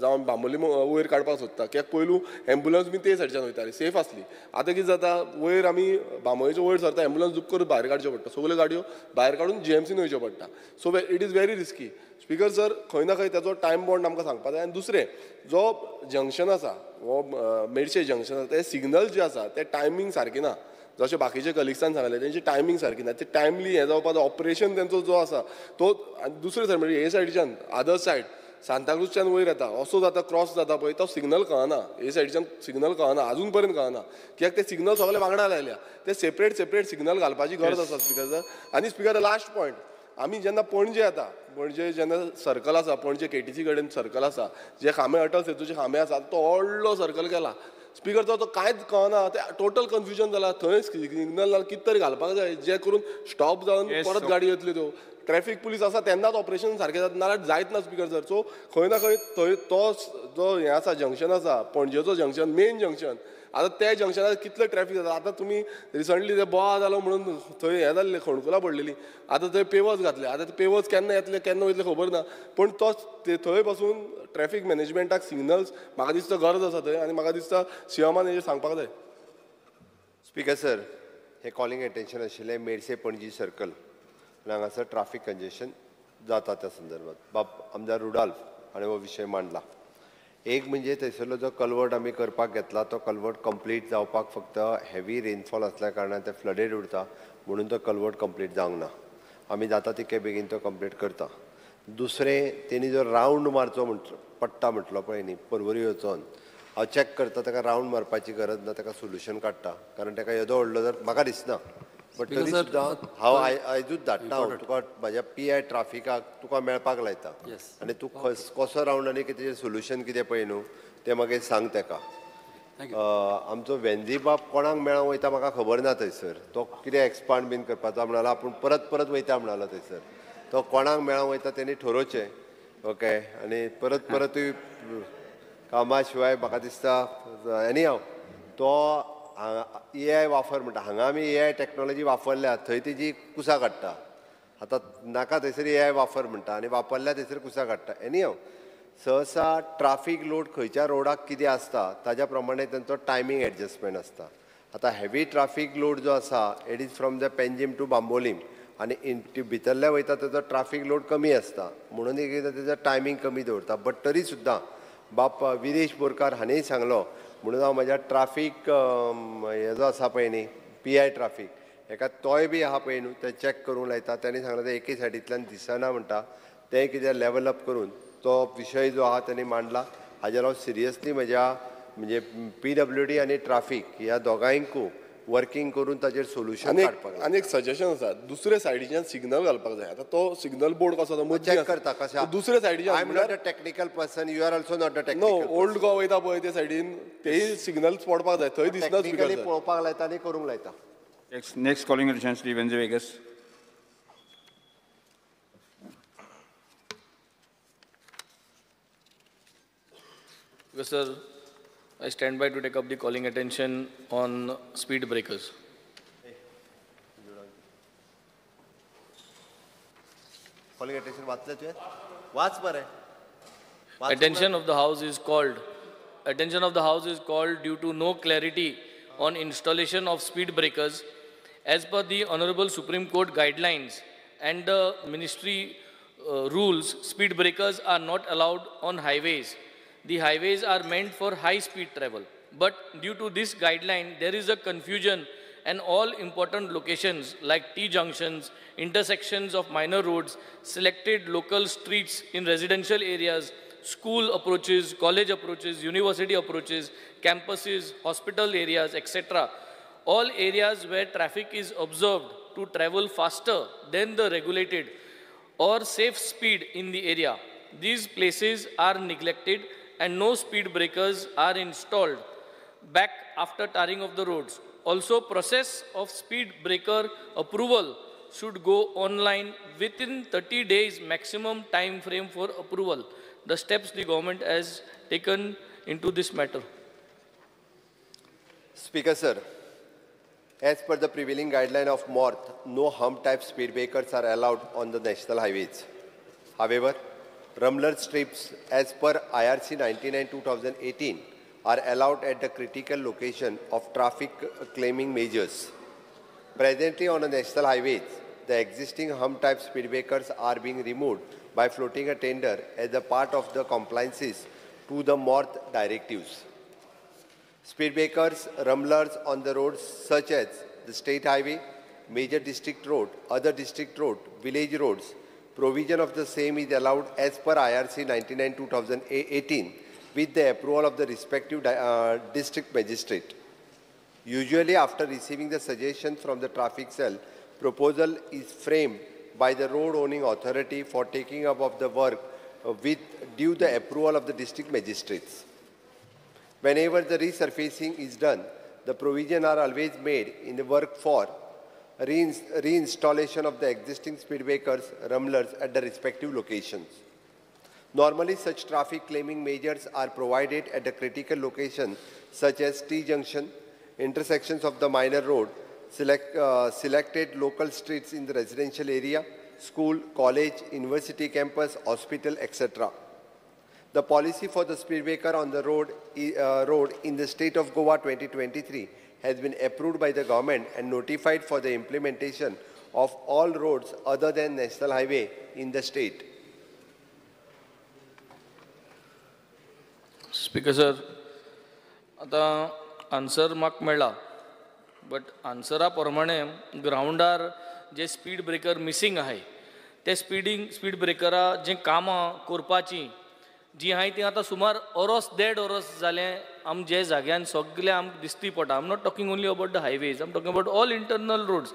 जावं बांबोली वयर काडपाक सोदता, कित्याक पयलू एम्बुलन्स बी ते सायडच्यान वयताली, सेफ आसली. आतां कितें जाता, वयर आमी बांबोळेचे वयर सरता एम्बुलन्स झूप करून भायर काडच्यो पडटा, सगल्यो गाडयो भायर काडून जीएमसीन वयच्यो पडटा. So it is very risky. Speaker sir, खंय ना खंय ताचो टायम बॉन्ड आमकां सांगपाक जाय. आनी दुसरें जो जंक्शन आसा हो मेडशे जंक्शन आसा ते सिग्नल जे आसा ते टायमींग सारकी ना. जशें बाकीचे कलिग्सान सांगलें तेंची टायमींग सारकी ना, ते टायमली हें जावपाक ऑपरेशन तेंचो जो आसा तो. आनी दुसरे सायड म्हणजे हे सायडीच्यान अदर सायड सांताक्रूजच्यान वयर येता असो जाता क्रॉस जाता पळय तो सिग्नल कळना, हे सायडीच्यान सिग्नल कळना, आजून पर्यंत कळना कित्याक ते सिग्नल सगळे वांगडा लायल्या, ते सेपरेट सेपरेट सिग्नल घालपाची गरज आसा स्पीकर सर. आनी स्पीकर लास्ट पॉयंट, आमी जेन्ना पणजे येता, पणजे जेन्ना सर्कल आसा, पणजे केटीसी कडेन सर्कल आसा, जे खांबे अटल सेतूचे खांबे आसा तो व्हडलो सर्कल केला. स्पीकर तो कांयच कळना, ते टोटल कन्फ्युजन जाला. थंय सिग्नल कितें तरी घालपाक जाय जे करून स्टॉप जावन परत गाडी येतल्यो. त्यो ट्रॅफिक पुलीस आसा तेन्नाच ऑपरेशन सारकें जाता, नाजाल्यार जायत ना स्पीकर सर. सो खंय ना खंय थंय तो जो हें आसा जंक्शन आसा पणजेचो जंक्शन मेन जंक्शन, आतां त्या जंक्शनार कितलें ट्रॅफिक जाता. आतां तुमी रिसंटली ते बोवा जालो म्हणून थंय हें जाल्लें, खणकुलां पडलेलीं, आतां थंय पेवर्स घातले, आतां ते पेवर्स केन्ना येतले केन्ना वयतले खबर ना. पूण तो थंय पासून ट्रॅफिक मॅनेजमेंटाक सिग्नल्स म्हाका दिसता गरज आसा थंय आनी म्हाका दिसता सीएमान हेजेर सांगपाक जाय. स्पीकर सर, हें कॉलिंग एटेन्शन आशिल्लें मेडसे पणजी सर्कल आनी हांगासर ट्राफीक कंजेशन जाता त्या संदर्भात बाब आमदार रुडाल्फ हाणें हो विशय मांडला. एक म्हणजे थंयसरलो जो कलवर्ट आमी करपाक घेतला तो कलवर्ट कंप्लीट जावपाक फक्त हेवी रेनफॉल आसल्या कारणान ते फ्लडेड उरता म्हणून तो कलवर्ट कंप्लीट जावंक ना. आमी जाता तितके बेगीन तो कंप्लीट करता. दुसरें, तेणी जो रावंड मारचो पडटा म्हटलो पळय न्ही पर्वरी वचोन, हांव चॅक करता ताका रावंड मारपाची गरज ना, ताका सोल्युशन काडटा, कारण ताका येदो व्हडलो जर म्हाका दिसना. बट तरी सुद्दां हांव आयजूच धाडटा, हांव तुका म्हाज्या पी I ट्राफिकाक तुका मेळपाक लायता आनी तूं कसो रावंड आनी कितें सोल्युशन कितें पळय न्हू तें मागीर सांग ताका. आमचो वेंजी बाब कोणाक मेळोंक वयता म्हाका खबर ना थंयसर, तो कितें एक्सपांड बीन करपाचो म्हणालो, आपूण परत परत वयता म्हणालो थंयसर, तो कोणाक मेळोंक वयता तेणी ठरोवचें. ओके, आनी परत परतूय कामा शिवाय म्हाका दिसता एनी हांव तो ए I वापर म्हणटा, हांगा आमी ए I technology वापरल्या थंय तेजी कुसां काडटा. आतां नाका थंयसर ए I वापर म्हणटा आनी वापरल्या थंयसर कुसां काडटा. एनी हांव सहसा ट्राफीक लोड खंयच्या रोडाक कितें आसता ताज्या प्रमाणे तेंचो टायमींग एडजस्टमेंट आसता. आतां हेवी ट्राफीक लोड जो आसा it is from the Panjim to Bambolim आनी भितरल्या वयता तेजो ट्राफीक लोड कमी आसता म्हणून एक एकदां तेजो टायमींग कमी दवरता. बट तरी सुद्दां बाप विरेश बोरकार हांणीय सांगलो म्हणून हांव म्हज्या ट्राफीक हे जो आसा पळय न्ही पी I traffic हेका तोय बी आहा पळय न्हू ते चॅक करूंक लायता. तेणी सांगलें तें एके सायडींतल्यान दिसना म्हणटा, तें कितें लेवल अप करून तो विशय जो आहा तेणी मांडला. हाजेर हांव सिरियसली म्हज्या म्हणजे पी डब्ल्यू डी आनी ट्राफीक ह्या दोगांयकूय वर्किंग करून ताजेर सोल्युशन काडपाक. आनी एक सजेशन आसा, दुसरे सायडीच्यान सिग्नल घालपाक जाय. आतां तो सिग्नल बोर्ड कसो आसा चॅक करता कशें दुसरे सायडीच्यान. I am not a technical person, you are also not a technical. No, old Goa वयता पळय ते सायडीन तेय सिग्नल पडपाक जाय, थंय दिसना. टेक्निकली पळोवपाक लायता आनी करूंक लायता. Next calling attention Shri Venzy Viegas. Sir, I stand by to take up the calling attention on speed breakers. Calling attention वाचले तुवें? वाच बरें. Attention of the house is called. Attention of the house is called due to no clarity on installation of speed breakers as per the Honorable Supreme Court guidelines and the ministry rules. Speed breakers are not allowed on highways. The highways are meant for high-speed travel. But due to this guideline, there is a confusion and all important locations like T junctions, intersections of minor roads, selected local streets in residential areas, school approaches, college approaches, university approaches, campuses, hospital areas, etc. All areas where traffic is observed to travel faster than the regulated or safe speed in the area. These places are neglected and no speed breakers are installed back after tarring of the roads. Also, process of speed breaker approval should go online within 30 days maximum time frame for approval. The steps the government has taken into this matter. Speaker sir, as per the prevailing guideline of MORTH, no hump type speed breakers are allowed on the national highways. However, rumbler strips as per IRC 99-2018 are allowed at the critical location of traffic claiming measures. Presently on the national highways, the existing hump type speed breakers are being removed by floating a tender as a part of the compliances to the MORTH directives. Speed breakers, rumblers on the roads such as the state highway, major district road, other district road, village roads, provision of the same is allowed as per IRC 99-2018 with the approval of the respective district magistrate. Usually after receiving the suggestion from the traffic cell, proposal is framed by the road owning authority for taking up of the work with due the approval of the district magistrates. Whenever the resurfacing is done, the provision are always made in the work for reinstallation of the existing speed breakers, rumblers at the respective locations. Normally, such traffic claiming measures are provided at the critical location such as T-junction, intersections of the minor road, selected local streets in the residential area, school, college, university campus, hospital, etc. The policy for the speed breaker on the road in the state of Goa 2023 has been approved by the government and notified for the implementation of all roads other than national highway in the state. Speaker sir, आता answer म्हाका मेळ्ळा, but आन्सरा प्रमाणे ग्रावंडार जे speed breaker missing आहाय ते speed ब्रेकरा जे कामां करपाची जी आहाय ती आतां सुमार ओरोस देड ओरोस जालें आम जे जाग्यान सगळे आमकां दिसती पडटा. I'm not talking only about the highways, I'm talking about all internal roads.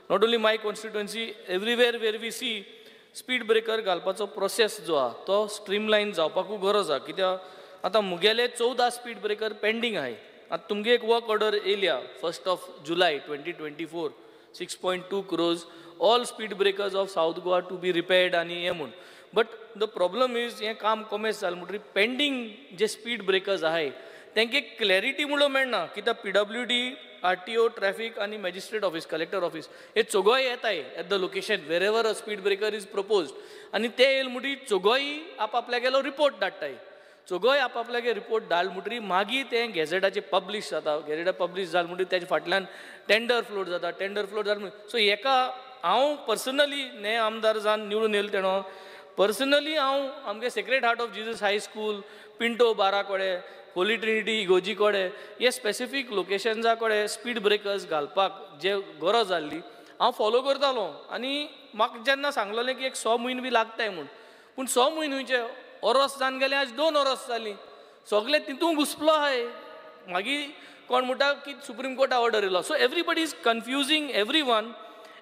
Not only my constituency, everywhere where we see speed breaker घालपाचो प्रोसेस जो आहा तो स्ट्रीमलायन जावपाकूय गरज आहा. कित्याक आतां मुगेले 14 स्पीड ब्रेकर पेंडींग आहाय. आतां तुमगे एक वर्क ऑर्डर येयल्या 1 July 2024 6.2 crores all speed breakers of South Goa to be repaired आनी हें म्हूण. बट the problem is हें काम कोमेस जालें म्हणटकीर पेंडींग जे स्पीड ब्रेकर्स आहाय तांकां एक क्लॅरिटी म्हणून मेळना. कित्याक PWD, RTO, traffic आनी मॅजिस्ट्रेट ऑफिस, कलेक्टर ऑफिस हे चोगोय येताय at the location wherever a speed breaker is proposed आनी ते येयले म्हणटकीर चोगोय आपआपल्यागेलो रिपोर्ट धाडटाय. चोगोय आपआपल्यागे रिपोर्ट धाडले म्हणटकीर मागीर तें गॅझेटाचेर पब्लिश जाता. गॅझेटार पब्लिश जालें म्हणटकीर तेजे फाटल्यान टेंडर फ्लोट जाता. टेंडर फ्लोट जालें म्हणटकीर सो हेका हांव पर्सनली ने आमदार जावन निवडून येयलो तेणो पर्सनली हांव आमगे Sacred Heart of Jesus High School, Pinto बारा कडेन, होली ट्रिनिटी इगोजी कडेन हे स्पेसिफीक लोकेशन्सा कडेन स्पीड ब्रेकर्स घालपाक जे गरज आहली हांव फॉलो करतालो. आनी म्हाका जेन्ना सांगलेलें की एक 6 म्हयने बी लागताय म्हूण, पूण 6 म्हयने खंयचे ओरोस जावन गेलें, आज 2 ओरोस जालीं, सगळें तितूंत घुसपलो आहाय. मागीर कोण म्हणटा की सुप्रीम कोर्टा ऑर्डर येयलो. So everybody is confusing every one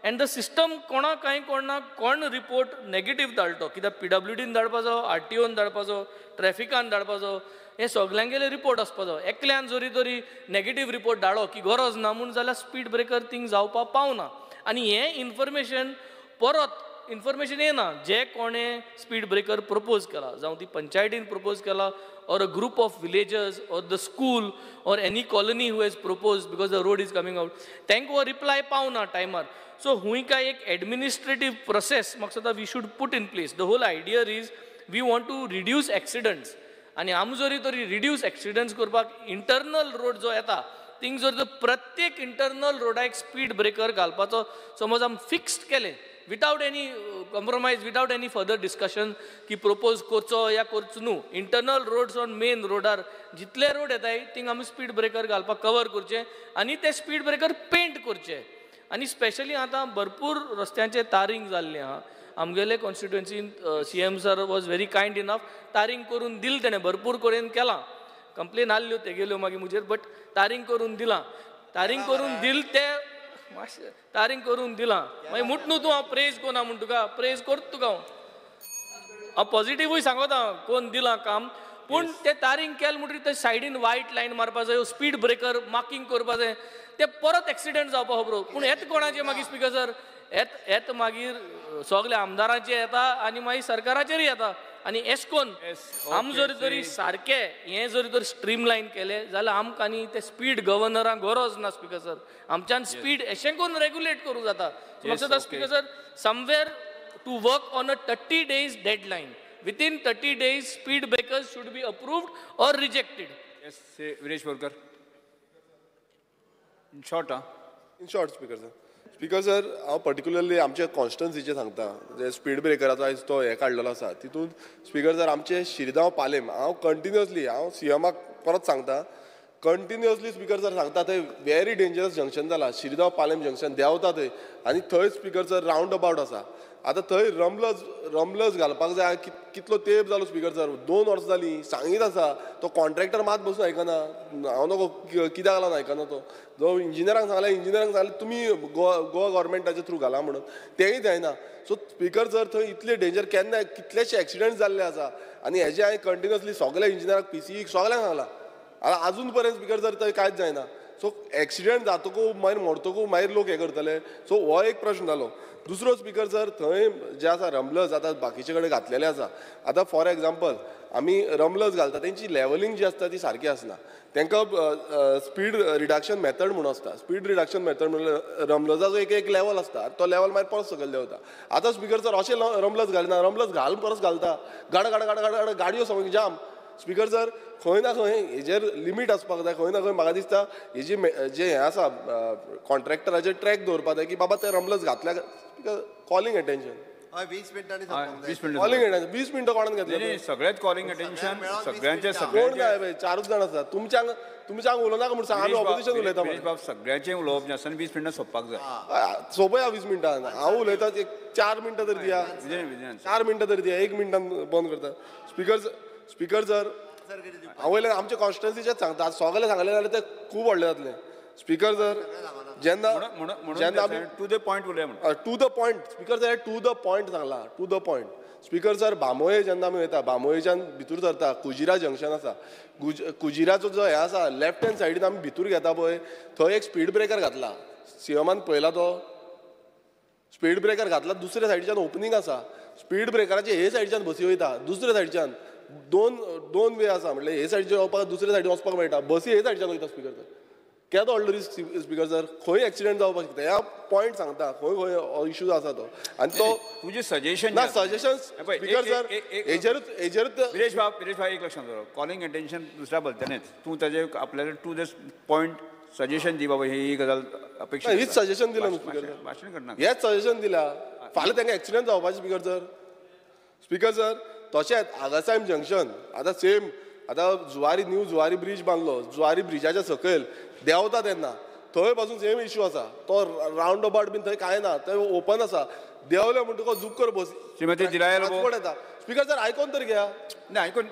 and the system. कोणाक कांय कोणा कोण रिपोर्ट नेगेटीव धाडटो, कित्याक PWDन धाडपाचो, RTOन धाडपाचो, ट्रॅफिकान धाडपाचो, हे सगल्यांगेले रिपोर्ट आसपाचो. एकल्यान जरी तरी नेगेटीव रिपोर्ट धाडलो की गरज ना म्हूण जाल्यार स्पीड ब्रेकर थिंग जावपाक पावना. आनी हें इन्फॉर्मेशन परत इन्फॉर्मेशन येना. जे कोणें स्पीड ब्रेकर प्रपोज केला, जावं ती पंचायतीन प्रपोज केला or a group of villagers or the school or any colony who has proposed because the road is coming out, तांकां हो रिप्लाय पावना टायमार. सो हुंय काय एक एडमिनिस्ट्रेटीव प्रोसेस म्हाका दिसता we should put in place. The whole idea is we want to reduce accidents आनी आमी जरी तरी रिड्यूस एक्सिडंट्स करपाक इंटरनल रोड जो येता थिंग जर प्रत्येक इंटरनल रोडा एक स्पीड ब्रेकर घालपाचो समज आमी फिक्स्ड केलें Without any compromise, without any further discussion की प्रपोज करचो या करचो न्हू. इंटरनल रोड्स ऑन मेन रोडार जितले रोड येताय थिंग आमी स्पीड ब्रेकर घालपाक कवर करचे आनी ते स्पीड ब्रेकर पेंट करचे. आनी स्पेशली आतां भरपूर रस्त्यांचे तारींग जाल्लें आहा. आमगेले कॉन्स्टिट्युएन्सीन CM sir was very kind enough, tarring करून दिल तेणें, भरपूर कडेन केलां. कंप्लेन आहल्यो तेगेल्यो मागीर म्हजेर, बट तारींग करून दिलां, तारींग करून दिल ते मातशें तारींग करून दिलां. मागीर म्हूट न्हू तूं हांव प्रेज कोना म्हूण, तुका प्रेज करता तुका हांव, हांव पॉझिटिवूय सांगता कोन दिलां काम, पूण ते तारींग केलें म्हणटकीर ते सायडीन वायट लायन मारपा जाय, स्पीड ब्रेकर मार्कींग करपा जाय, ते परत एक्सिडंट जावपा खबरो. पूण येता कोणाचें मागीर स्पीकर सर, येत मागीर सगल्या आमदारांचेर येता आनी मागीर सरकाराचेरूय येता. आनी एशकोन आम जर तरी सारकें हें जर तर स्ट्रीम लायन केलें जाल्यार आमकां आनी ते स्पीड गव्हर्नरांक गरज ना स्पीकर सर. आमच्यान स्पीड एशें करून रेगुलेट करूं जाता. म्हाका दिसता speaker sir, somewhere to work on a 30 days deadline. Within 30 days speed breakers should be approved or rejected. Yes, Viresh Borkar. In short, In short, Speaker sir. Speaker sir, हांव particularly आमच्या कॉन्स्टिट्युएन्सीचें सांगता, जे speed ब्रेकराचो आयज तो हें काडलेलो आसा तितून speaker sir आमचे शिरगांव पालेम हांव कंटिन्युअसली हांव सीएमाक परत सांगता, कंटिन्युअसली स्पीकर सर सांगता थंय व्हेरी डेंजरस जंक्शन जाला, शिरगांव पालेम जंक्शन देंवता थंय आनी थंय स्पीकर सर रावंड अबावट आसा. आतां थंय रमलस घालपाक जाय, कितलो तेंप जालो स्पीकर सर, 2 वर्सां जालीं सांगीत आसा, तो कॉन्ट्रॅक्टर मात बसून आयकना, हांव नको कित्याक लागून आयकना तो, जो इंजिनियरांक सांगलें, इंजिनियरांक सांगलें तुमी गोवा गोवोरमेंटाच्या थ्रू घाला म्हणून, तेंय जायना. सो स्पीकर सर थंय इतले डेंजर, केन्ना कितलेशे एक्सिडंट जाल्ले आसा आनी हेजे हांवें कंटिन्युअसली सगल्या इंजिनियरांक पीसीईक सगल्यांक सांगलां, आतां आजून पर्यंत स्पीकर सर थंय कांयच जायना. सो एक्सिडंट जातकू मागीर मरतकू मागीर लोक हें करतले. सो हो एक प्रश्न जालो. दुसरो स्पीकर सर थंय जे आसा रमलस आतां बाकीचे कडेन घातलेले आसा, आतां फॉर एग्जाम्पल आमी रमलस घालता तेंची लेवलिंग जी आसता ती सारकी आसना, तांकां स्पीड रिडक्शन मेथड म्हणून आसता, स्पीड रिडक्शन मेथड म्हणल्यार रमलसाचो एक एक लेवल आसता, तो लेवल मागीर परत सकयल देंवता. आतां स्पीकर सर अशें रमलस घालना, रमलस घालून परत घालता, गाड गाड गाड गाड गाड गाडयो सामक्यो जाम. स्पीकर सर खंय ना खंय हेजेर लिमीट आसपाक जाय, खंय ना खंय म्हाका दिसता हेजी जे हें आसा कॉन्ट्रॅक्टराचेर ट्रॅक दवरपाक जाय की बाबा ते रमलस घातल्या. कॉलिंग अटेन्शन 20 मिनटांनी, कॉलिंग अटेन्शन 20 मिनटां कोणान घेतलें? सगळेच कॉलिंग अटेन्शन सगळ्यांचे, कोण जाय 4 जाण आसा, तुमच्यांक उलोवनाका म्हूण सांग, आमी ऑपोजिशन उलयता. बाब सगळ्यांचें उलोवप जें आसा 20 मिनटां सोंपपाक जाय. सोंपया 20 मिनटां, हांव उलयता एक 4 मिनटां तरी दिया, 4 मिनटां तरी दिया, 1 मिनटान बंद करता. स्पीकर सर हांव वयल्यान आमच्या कॉन्स्टिट्युएन्सीचेच सांगता, सगळें सांगलें जाल्यार तें खूब व्हडलें जातलें. स्पीकर सर जेन्ना जेन्ना आमी टू the point उलया, to the point speaker sir, to the point सांगला, to the point speaker sir. Bambolim जेन्ना आमी वयता, बांबोळेच्यान भितर सरता, कुजिरा जंक्शन आसा, कुजिराचो जो हें आसा लेफ्ट हँड सायडीन आमी भितर घेता पळय, थंय एक स्पीड ब्रेकर घातला, सीएमान पळयला तो स्पीड ब्रेकर घातला, दुसऱ्या सायडीच्यान ओपनींग आसा, स्पीड ब्रेकराचे हे सायडीच्यान बसी वयता, दुसऱ्या सायडीच्यान दोन वे आसा, म्हणल्यार हे सायडीच्यान वचपाक दुसऱ्या सायडीन वचपाक मेळटा, बसी हे सायडीच्यान वयता. स्पीकर सर केदो व्हडलो रिस्क स्पीकर सर, खंय एक्सिडंट जावपाक शकता, ह्या पॉयंट सांगता खंय खंय इश्यूज आसा तो. आनी तो तुजें सजेशन ना, सजेशन स्पीकर सर हेजेरूच हेजेरूच. विरेश बाब एक लक्षात दवर, कॉलिंग अटेन्शन दुसऱ्या भलत्यानेच, तूं ताजे आपल्याला टू the point suggestion दी बाबा, ही गजाल अपेक्षा. हीच सजेशन दिलां न्हू स्पीकर सर, भाशण करना, हेच सजेशन दिलां, फाल्यां तांकां एक्सिडंट जावपाचें स्पीकर सर. स्पीकर सर तशेंच आगासायम जंक्शन आतां सेम, आतां जुवारी न्यू जुवारी ब्रीज बांदलो, जुवारी ब्रिजाच्या सकयल देंवता तेन्ना थंय पासून सेम इश्यू आसा, तो रावंड अबाउट बीन थंय कांय ना, थंय ओपन आसा, देंवले म्हणटकच जुकर बस श्रीमती ट्रान्सपोर्ट येता. स्पीकर सर आयकोन तरी घेया ना, आयकोन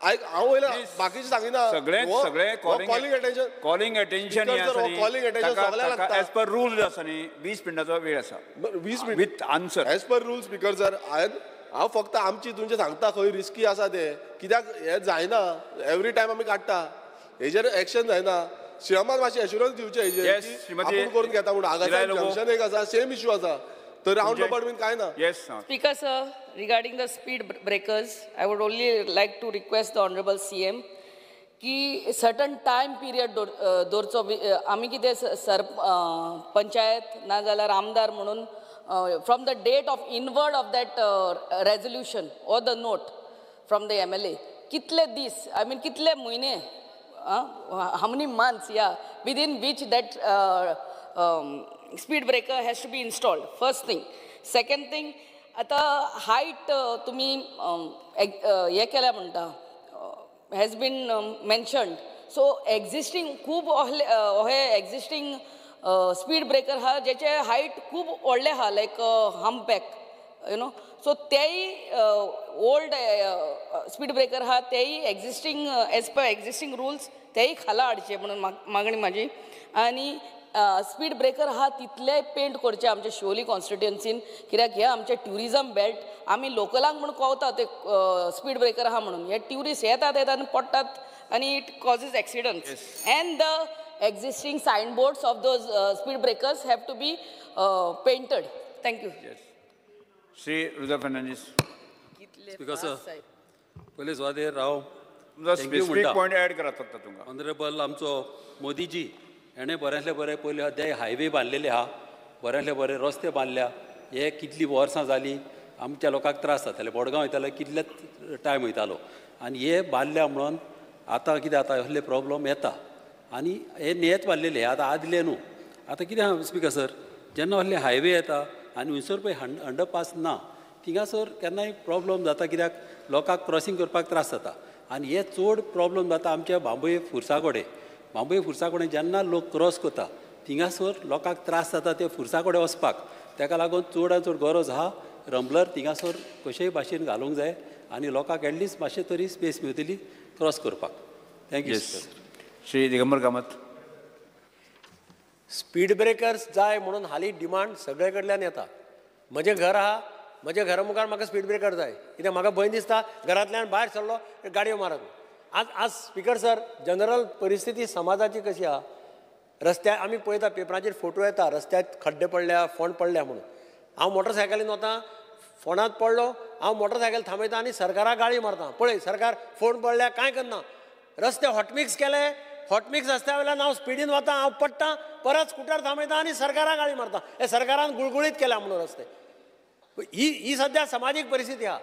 हांव वयल्यान बाकीचें सांगिना, सगळें सगळें calling attention, calling attention, calling attention सगळ्यांक लागता. एज पर रूल आसा न्ही, 20 मिनटाचो वेळ आसा, 20 minute with answer as per rule. Speaker sir हांव फक्त आमची तुमचें सांगता खंय रिस्की आसा ते, कित्याक हें जायना, एवरी टायम आमी काडटा, हेजेर एक्शन जायना. सीएमान मातशें एश्युरन्स दिवचें हेजेर आपूण करून घेता म्हणून. आगासायब जंक्शन एक आसा, सेम इश्यू आसा, तर रावंड अबाउट बीन कांय ना. Speaker sir, regarding the speed breakers, I would only like to request the honourable CM की सर्टन टायम पिरियड दवरचो. आमी कितें सर पंचायत ना जाल्यार आमदार म्हणून from the date of inward of that resolution or the note from the MLA, कितले दीस, I mean कितले म्हयने, how many months, yeah, within which that speed breaker has to be installed, first thing. Second thing आतां height तुमी हें केल्या म्हणटा has been mentioned so existing खूब हे एक्झिस्टींग स्पीड ब्रेकर आहा जेचे हायट खूब व्हडले आहा like humpback you know so तेय ओल्ड स्पीड ब्रेकर आहा तेय existing as per existing rules तेय खाला हाडचे म्हणून मागणी म्हाजी. आनी स्पीड ब्रेकर आहा तितले पेंट करचे आमचे शिवोली कॉन्स्टिट्युएन्सीन कित्याक हे आमचे ट्युरिजम बेल्ट आमी लोकलांक म्हूण कळटा ते स्पीड ब्रेकर आहा म्हणून हे ट्युरिस्ट येतात येतात आनी पडटात आनी it causes accidents. And the existing sign boards of those speed breakers have to be painted. Thank you. Shri Rudolf Fernandes. Speaker sir पयले सुवातेर राव स्पेसिफीक पॉयंट ऍड करात फक्त तुमकां. ऑनरेबल आमचो मोदीजी हेणें बऱ्यांतले बरें पयले अध्याय हायवे बांदलेले आहा बऱ्यांतले बरे रस्ते बांदल्या हे कितलीं वर्सां जालीं आमच्या लोकांक त्रास जाताले मडगांव वयताले कितले टायम वयतालो आनी हे बांदल्या म्हणून आतां कितें जाता असले प्रॉब्लम येता आनी हे नेत बांदलेले आतां आदले न्हू. आतां कितें आहा स्पिकर सर जेन्ना असले हायवे येता आनी हुंयसर पळय अंडरपास ना थिंगासर केन्नाय प्रॉब्लम जाता कित्याक लोकांक क्रॉसींग करपाक त्रास जाता आनी हे चड प्रॉब्लम जाता आमच्या बांबोळे फुरसा कडेन बांबोळे फुरसा कडेन जेन्ना लोक क्रॉस करता थिंगासर लोकांक त्रास जाता ते फुरसा कडेन वचपाक तेका लागून चडान चड गरज आहा रंबलर थिंगासर कशेय भाशेन घालूंक जाय आनी लोकांक एटलिस्ट मातशें तरी स्पेस मेळटली क्रॉस करपाक. Thank you. Shri Digambar Kamat. Speed breakers जाय म्हणून हालीं डिमांड सगळे कडल्यान येता. म्हजें घर आहा म्हज्या घरा मुखार म्हाका स्पीड ब्रेकर जाय कित्याक म्हाका भंय दिसता घरांतल्यान भायर सरलो गाडयो मारत. आज आज स्पिकर सर जनरल परिस्थिती समाजाची कशी आहा रस्त्यार आमी पळयता पेपराचेर फोटो येता रस्त्यार खड्डे पडल्या फोंड पडल्या म्हणून. हांव मोटरसायकलीन वता फोंडांत पडलो हांव मोटरसायकल थांबयता आनी सरकाराक गाळी मारता पळय सरकार फोंड पडल्या कांय करना रस्ते हॉटमिक्स केले हॉटमिक्स रस्त्या वयल्यान हांव स्पिडीन वता हांव पडटा परत स्कुटर थांबयता आनी सरकाराक गाळी मारता हे सरकारान गुळगुळीत केल्या म्हणून रस्ते. ही ही सद्या समाजीक परिस्थिती आहा.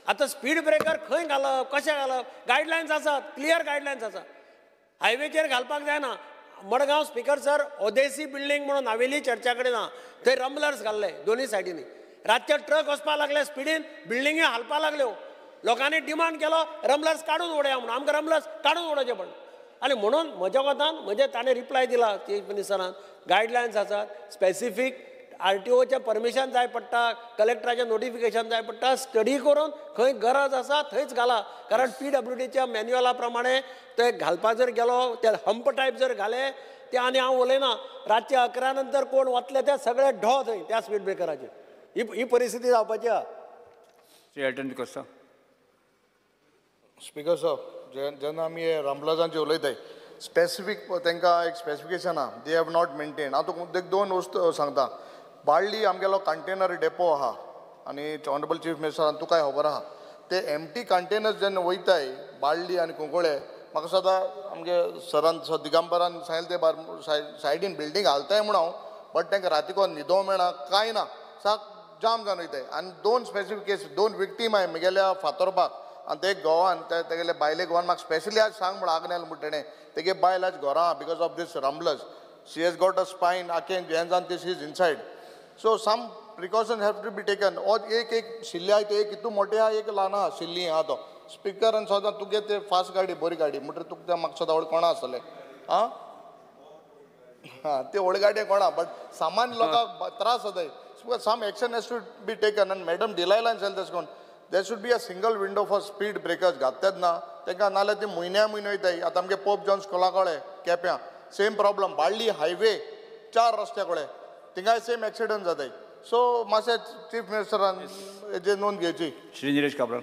आतां स्पीड ब्रेकर खंय घालप कशें घालप गायडलायन्स आसात क्लियर गायडलायन्स आसात हायवेचेर घालपाक जायना. मडगांव स्पिकर सर ओदेसी बिल्डींग म्हणून नावेली चर्चा कडेन आहा थंय रंबलर्स घाल्ले दोनूय सायडींनी रातचे ट्रक वचपाक लागले स्पिडीन बिल्डिंग्यो हालपाक लागल्यो लोकांनी डिमांड केलो रंबलर्स काडून उडया म्हणून आमकां रंबलर्स काडून उडोवचे पडले. आनी म्हणून म्हज्या मतान म्हजे ताणें रिप्लाय दिला चीफ मिनिस्टरान गायडलायन्स आसात स्पेसिफीक आर टी ओचें परमिशन जाय पडटा कलेक्टराचें नोटिफिकेशन जाय पडटा स्टडी करून खंय गरज आसा थंयच घाला कारण पी डब्ल्यू डीच्या मॅन्युअला प्रमाणे ते घालपा जर गेलो ते हंप टायप जर घाले ते आनी हांव उलयना रातचे 11 नंतर कोण वतले ते सगळे ढो थंय त्या स्पीड ब्रेकराचेर. ही ही परिस्थिती जावपाची आहा. Shri Elton D'Costa. Speaker sir जेन्ना आमी रंबलर्सांचे उलयताय स्पेसिफीक तांकां एक स्पेसिफिकेशन आहा they have not maintain. हांव तुका एक दोन वस्तू सांगता. बाळ्ळी आमगेलो कंटेनर डेपो आहा आनी ऑनरेबल चीफ मिनिस्टरान तुकाय खबर आहा ते एमटी कंटेनर्स जेन्ना वयताय बाळ्ळी आनी कुंकळे म्हाका सदां आमगे सरान दिगंबरान सांगलें ते बार सायडीन बिल्डींग घालताय म्हूण हांव बट तांकां रातीको न्हिदो मेळना कांय ना साक जाम जावन वयताय. आनी दोन स्पेसिफीक केस दोन विक्टीम आहाय म्हगेल्या फातोरपाक आनी ते गोवान तेगेले बायले गोवान म्हाका स्पेशली आज सांग म्हण आग्नेल म्हण तेणें तेगे बायल आज घरा आहा because of this rumblers she has got a spine आखें हें जावन ती she is inside. So some precaution have to be taken. और एक एक शिल्ली आहा ते एक हितू मोठे आहा एक ल्हान आहा शिल्ली आहा तो स्पिकर आनी सदां तुगे ते फास्ट गाडी बरी गाडी म्हणटकीर तुका ते म्हाका सदां वळखना आसतलें आं हां ते व्हड गाडये कोणा बट सामान्य लोकांक त्रास जाताय. Some action has to be taken. आनी मॅडम डिलायलान जालें तशें करून there should be a single window for speed breakers घातलेच ना तांकां नाल्यार ते म्हयन्या म्हयनो वयताय. आतां आमगे पोप जॉन स्कुला कडेन केप्यां सेम प्रॉब्लम बाळ्ळी हायवे 4 रस्त्या कडेन थिंगाय सेम एक्सिडंट जाताय. सो मातशें चीफ मिनिस्टरान हेजेर नोंद घेवची. Shri Nilesh Cabral.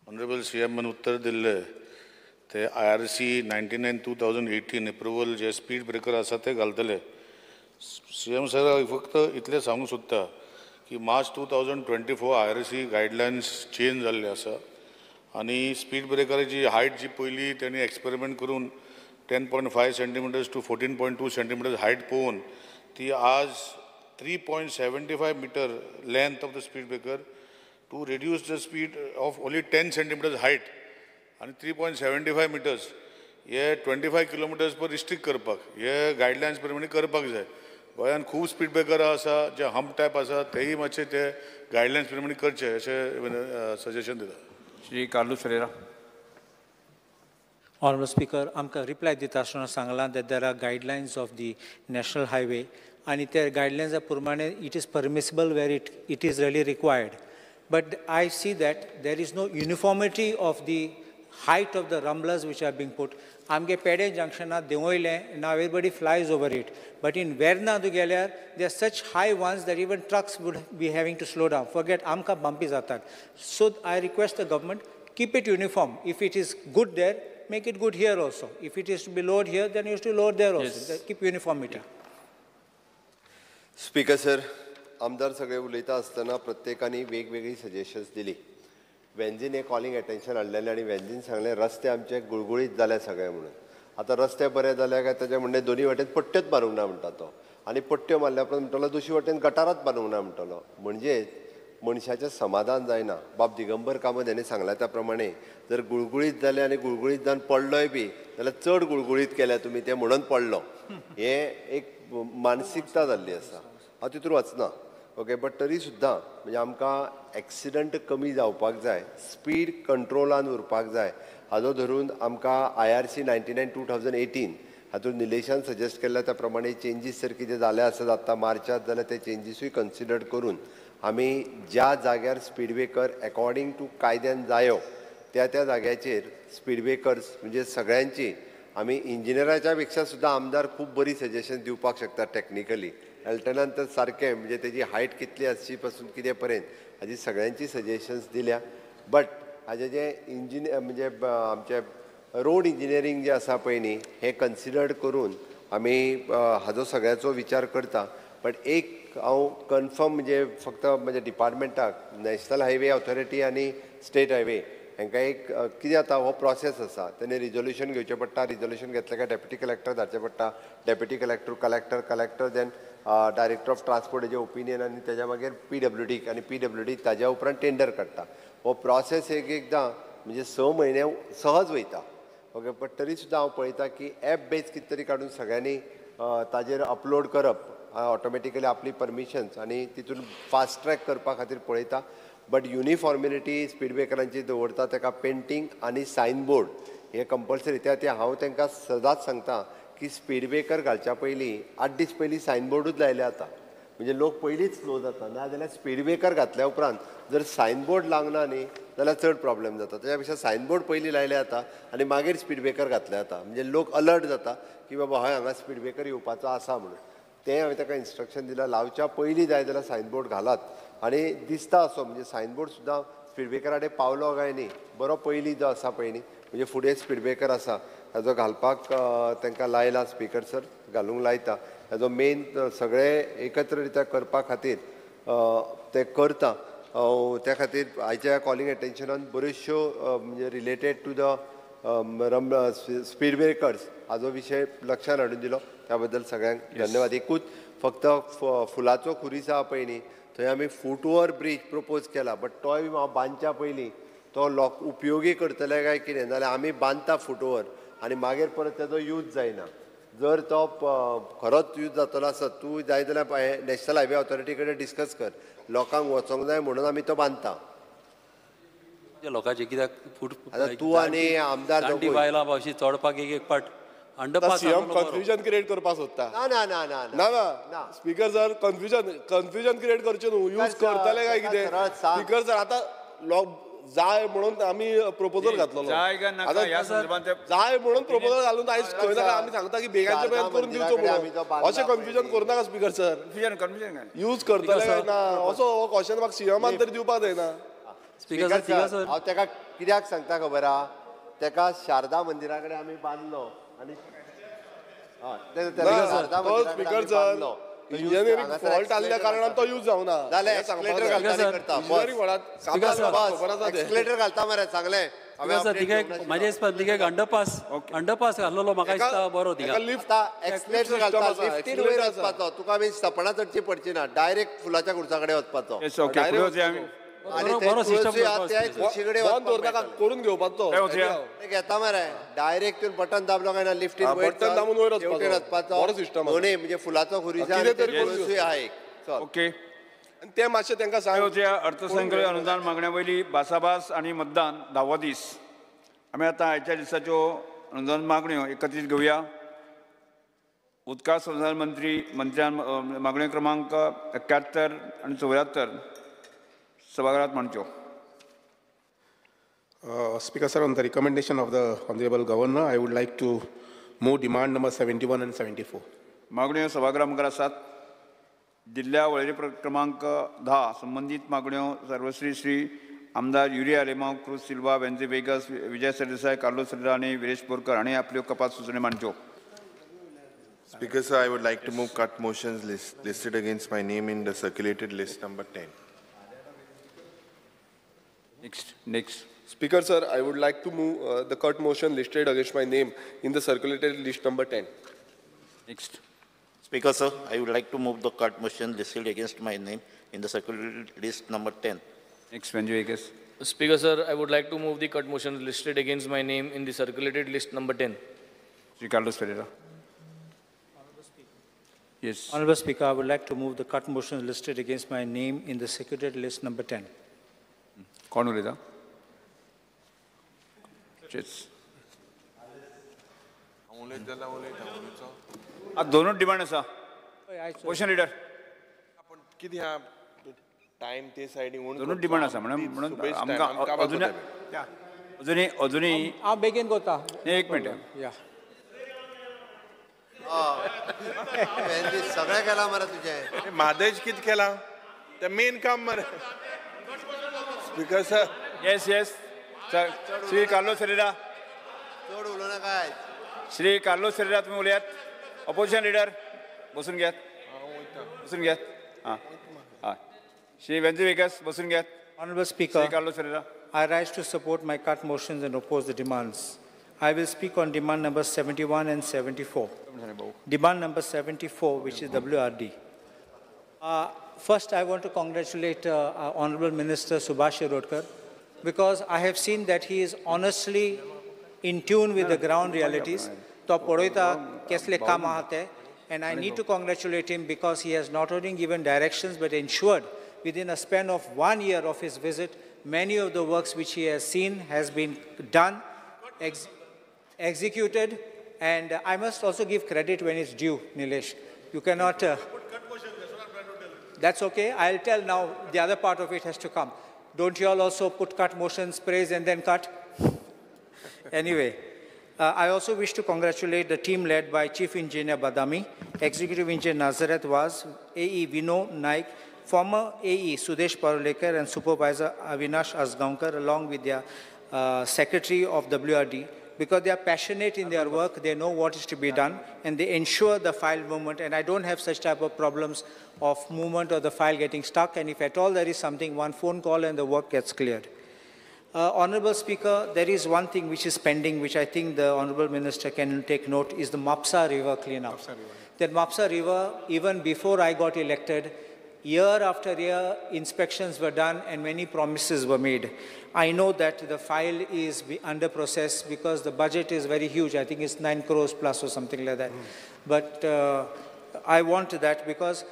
Honourable C एमान उत्तर दिल्लें ते IRC 99/2018 approval जे स्पीड ब्रेकर आसा ते घालतले. सी एम सर फक्त इतलें सांगूंक सोदता की मार्च 2024 IRC guidelines change जाल्ले आसा आनी स्पीड ब्रेकराची हायट जी पयली तेणी एक्सपेरिमेंट करून 10.5 centimetres to 14.2 centimetres height पळोवन ती आज 3.75 metre length of the speed breaker to reduce the speed of only 10 centimetres height आनी 3.75 मिटर्स हे 25 किलोमिटर्स पर रिस्ट्रिक्ट करपाक हे गायडलायन्स प्रमाणे करपाक जाय. गोंयान खूब स्पीड ब्रेकरां आसा जे हम्प टायप आसा तेय मातशे ते गायडलायन्स प्रमाणे करचे अशें सजेशन दिता. Shri Carlos Ferreira. Honourable speaker, आमकां रिप्लाय दिता आसतना सांगलां that there are guidelines of the national highway आनी त्या गायडलायन्सा प्रमाणे it is permissible where it is really required. But I see that there is no uniformity of the height of the rumblers which are being put. आमगे पेडे जंक्शनार देंवयलें, now everybody flies over it. But in Verna तूं गेल्यार there are such high ones that even trucks would be having to slow down. Forget आमकां bumpy जातात. So I request the government, keep it uniform. If it is good there, make it good here also. If it is to be lowered here, then you have to lower there also. Yes. Keep uniformity. Yeah. Speaker sir, आमदार सगळे उलयता आसतना प्रत्येकांनी वेगवेगळी suggestions दिली. वेंझीन हे calling attention हाडलेलें आनी वेंझीन सांगलें रस्ते आमचे गुळगुळीत जाले सगळे म्हणून. आतां रस्ते बरे जाले काय ताजें म्हणणें दोनी वाटेन पट्ट्योच मारूंक ना म्हणटा तो, आनी पट्ट्यो मारल्या उपरांत म्हणटलो दुसरी वाटेन गटाराच बांदूंक ना म्हणटलो. म्हणजेच मनशाचें समाधान जायना. बाब दिगंबर कामत हेणें सांगलां त्या प्रमाणे जर गुळगुळीत जालें आनी गुळगुळीत जावन पडलोय बी जाल्यार चड गुळगुळीत केल्या तुमी तें म्हणून पडलो, हें एक मानसिकता जाल्ली आसा. हांव तितून वचना, ओके. बट तरी सुद्दां म्हणजे आमकां एक्सिडंट कमी जावपाक जाय, स्पीड कंट्रोलान उरपाक जाय. हाजो धरून आमकां IRC 99/2018 हातूंत निलेशान सजेस्ट केल्ल्या त्या प्रमाणे चेंजीस जर कितें जाले आसत आतां मार्चांत जाल्यार ते चेंजीसूय कन्सिडर करून आमी ज्या जाग्यार स्पीड ब्रेकर एकॉर्डींग टू कायद्यान जायो त्या त्या जाग्याचेर स्पीड ब्रेकर्स म्हणजे सगळ्यांची आमी इंजिनियराच्या पेक्षा सुद्दां आमदार खूब बरी सजेशन दिवपाक शकता टॅक्निकली. एल्टनान तर सारकें म्हणजे तेजी हायट कितली आसची पासून कितें पर्यंत हाजी सगळ्यांची सजेशन्स दिल्या. बट हाजें जें इंजिनियर म्हणजे आमचें रोड इंजिनियरींग जें आसा पळय न्ही हें कन्सिडर्ड करून आमी हाजो सगळ्याचो विचार करता. बट एक हांव कन्फर्म म्हणजे फक्त म्हज्या डिपार्टमेंटाक नॅशनल हायवे ऑथॉरिटी आनी स्टेट हायवे हांकां एक कितें जाता हो प्रोसेस आसा, तेणे रिजोल्युशन घेवचें पडटा. रिजोल्युशन घेतलें काय डेप्युटी कलेक्टर धाडचें पडटा, deputy collector collector, collector then director of transport हेजें ओपिनियन आनी तेज्या मागीर PWD आनी PWD ताज्या उपरांत टेंडर काडटा. हो प्रोसेस एक एकदां म्हणजे 6 म्हयने सहज वयता, ओके. बट तरी सुद्दां हांव पळयता की एप बेज कितें तरी काडून सगळ्यांनी ताजेर अपलोड करप ऑटोमॅटिकली आपली परमिशन्स आनी तितून फास्ट ट्रॅक करपा खातीर पळयता. बट युनिफॉर्मिलिटी स्पीड ब्रेकरांची दवरता, ताका पेंटींग आनी सायन बोर्ड हे कंपल्सरी. त्या ते हांव तांकां सदांच सांगता की स्पीड ब्रेकर घालच्या पयलीं 8 दीस पयलीं सायन बोर्डूच लायले जाता, म्हणजे लोक पयलींच स्लो जाता. ना जाल्यार स्पीड ब्रेकर घातल्या उपरांत जर सायन बोर्ड लागना न्ही जाल्यार चड प्रॉब्लेम जाता. ताच्या पेक्षा सायन बोर्ड पयलीं लायले जाता आनी मागीर स्पीड ब्रेकर घातले जाता, म्हणजे लोक अलर्ट जाता की बाबा हय हांगा स्पीड ब्रेकर येवपाचो आसा म्हणून. तें हांवें ताका इन्स्ट्रक्शन दिलां, लावच्या पयलीं जाय जाल्यार सायन बोर्ड घालात आनी दिसता असो म्हणजे सायन बोर्ड सुद्दां स्पीड ब्रेकरा कडेन पावलो काय न्ही बरो पयलीं जो आसा पळय न्ही म्हणजे फुडें स्पीड ब्रेकर आसा ताजो घालपाक तांकां लायला स्पीकर सर घालूंक लायता. ताजो मेन सगळे एकत्र रित्या करपा खातीर ते करता. त्या खातीर आयच्या कॉलिंग अटेन्शनान बऱ्योचश्यो म्हणजे related to the speed breakers हाजो विशय लक्षात हाडून दिलो, त्या बद्दल सगळ्यांक धन्यवाद. एकूच फक्त फुलाचो खुरीस आहा पळय न्ही थंय आमी फूट ओवर ब्रीज प्रपोज केला, बट तोय हांव बांदच्या पयलीं तो लोक उपयोगी करतले काय कितें, नाजाल्यार आमी बांदता फूट ओवर आनी मागीर परत तेजो यूज जायना. जर तो खरोच यूज जातलो आसत तूं जाय जाल्यार नॅशनल हायवे ऑथॉरिटी कडेन डिस्कस कर, लोकांक वचोंक जाय म्हणून आमी तो बांदता. लोकांचे कित्याक फूट आतां तूं आनी आमदार बायलां अशी चडपाक एक एक पाट सीएम कन्फ्युजन क्रिएट करपाक सोदता. ना ना ना ना ना ना स्पीकर सर कन्फ्युजन क्रिएट करचें न्हू, यूज करतले काय कितें. स्पीकर सर आतां लोक जाय म्हणून आमी प्रपोजल घातलो, जाय म्हणून प्रपोजल घालून आयज खंय नाका आमी सांगता की बेगाचे बेगान करून दिवचो म्हणून. अशें कन्फ्युजन करूं नाका स्पीकर सर, यूज करतले काय ना असो हो क्वेश्चन म्हाका सीएमान तरी दिवपाक जायना. स्पीकर सर हांव ताका कित्याक सांगता खबर आहा, ताका शारदा मंदिरा कडेन आमी बांदलो आनी स्पीकर सर इंजिनियरींग फॉल्ट आसल्या कारणान तो यूज जावना. एक्सलेटर घालता मरे सांगलें म्हाज्या हिसपान तिका एक अंडरपास घातलेलो म्हाका दिसता बरो. तिका एक्सलेटर घालता, लिफ्टीन वयर वचपाचो, तुका आमी सपणां चडची पडची ना, डायरेक्ट फुलाच्या खुर्सा कडेन वचपाचो. बंद दवरनाका, करून घेवपाचो. घेता मरे डायरेक्ट तुवें बटन दाबलो काय ना लिफ्टीन बटन दामून वयर वचपाचो. बरो सिस्टम दोनूय, म्हणजे फुलाचो खुरीस आहा एक. ओके, ते मातशें तांकां सांग. अर्थसंकल्प अनुदान मागण्या वयली भासाभास आनी मतदान 10वो दीस. आमी आतां आयच्या दिसाच्यो अनुदान मागण्यो एकत्रीत घेवया. उदका संसाधन मंत्र्यान मागण्यो क्रमांक 71 आनी 74 सभाघरात मांडच्यो. Speaker sir, on the recommendation of the honourable governor, I would like to move demand number 71 and 74. मागण्यो सभागृहा मुखार आसात. दिल्ल्या वळेरी क्रमांक 10 संबंदीत मागण्यो सर्वश्री श्री आमदार Yuri Alemao, cruise Silva, वेन्झी vagus, Vijay Sardesai, Carlos Ferreira आनी विरेश बोरकर हांणी आपल्यो कपात सुचोवण्यो मांडच्यो. Speaker sir, I would like to move cut motions listed against my name in the circulated list number 10. Next. Speaker sir, I would like to move the cut motion listed against my name in the circulated list number 10. Next. Speaker sir, I would like to move the cut motion listed against my name in the circulated list number 10. Next, Venjo Vegas. Speaker sir, I would like to move the cut motion listed against my name in the circulated list number 10. Shri Carlos Ferreira. Yes. Honorable Speaker, I would like to move the cut motion listed against my name in the circulated list number 10. कोण उलयता? Yes. दोनूच demand आसा. Question leader. कितें आहा time ते सायडीन दोनूच demand आसा म्हणून आमकां अजुनूय अजुनूय हांव बेगीन कोता. एक मिनट. सगळें केलां मरे तुजें. म्हादेश कितें केलां तें मेन काम मरे. Speaker sir. Yes yes sir. Shri Carlos Ferreira. चड उलोवं नाका. श्री कार्लोस फेरेरा तुमी उलयात. अपोजिशन लिडर बसून घेयात, बसून घेयात. हां हां. श्री वेन्झी वेगस बसून घेयात. Honorable Speaker, Shri Carlos Ferreira. I rise to support my cut motions and oppose the demands. I will speak on demand number 71 and 74. Demand number 74, which is WRD. First, I want to congratulate our Honorable Minister Subhash Shirodkar, because I have seen that he is honestly in tune with the ground realities. To पळयता कसले काम आहा ते, and I need to congratulate him because he has not only given directions but ensured within a span of 1 year of his visit, many of the works which he has seen has been done, executed, and I must also give credit when it's due, Nilesh. You cannot... that's okay. I'll tell now. The other part of it has to come. Don't you all also put cut motions, praise, and then cut? Anyway, I also wish to congratulate the team led by Chief Engineer Badami, Executive Engineer Nazareth Vaz, AE Vino Naik, former AE Sudesh Parulekar, and Supervisor Avinash Asgaonkar, along with their Secretary of WRD, because they are passionate in their work, they know what is to be done, and they ensure the file movement. And I don't have such type of problems of movement or the file getting stuck, and if at all there is something, one phone call and the work gets cleared. Honorable Speaker, there is one thing which is pending, which I think the Honorable Minister can take note, is the Mapsa River cleanup. That Mapsa River, even before I got elected, year after year, inspections were done and many promises were made. I know that the file is under process because the budget is very huge. I think it's 9 crores plus or something like that. But I want that because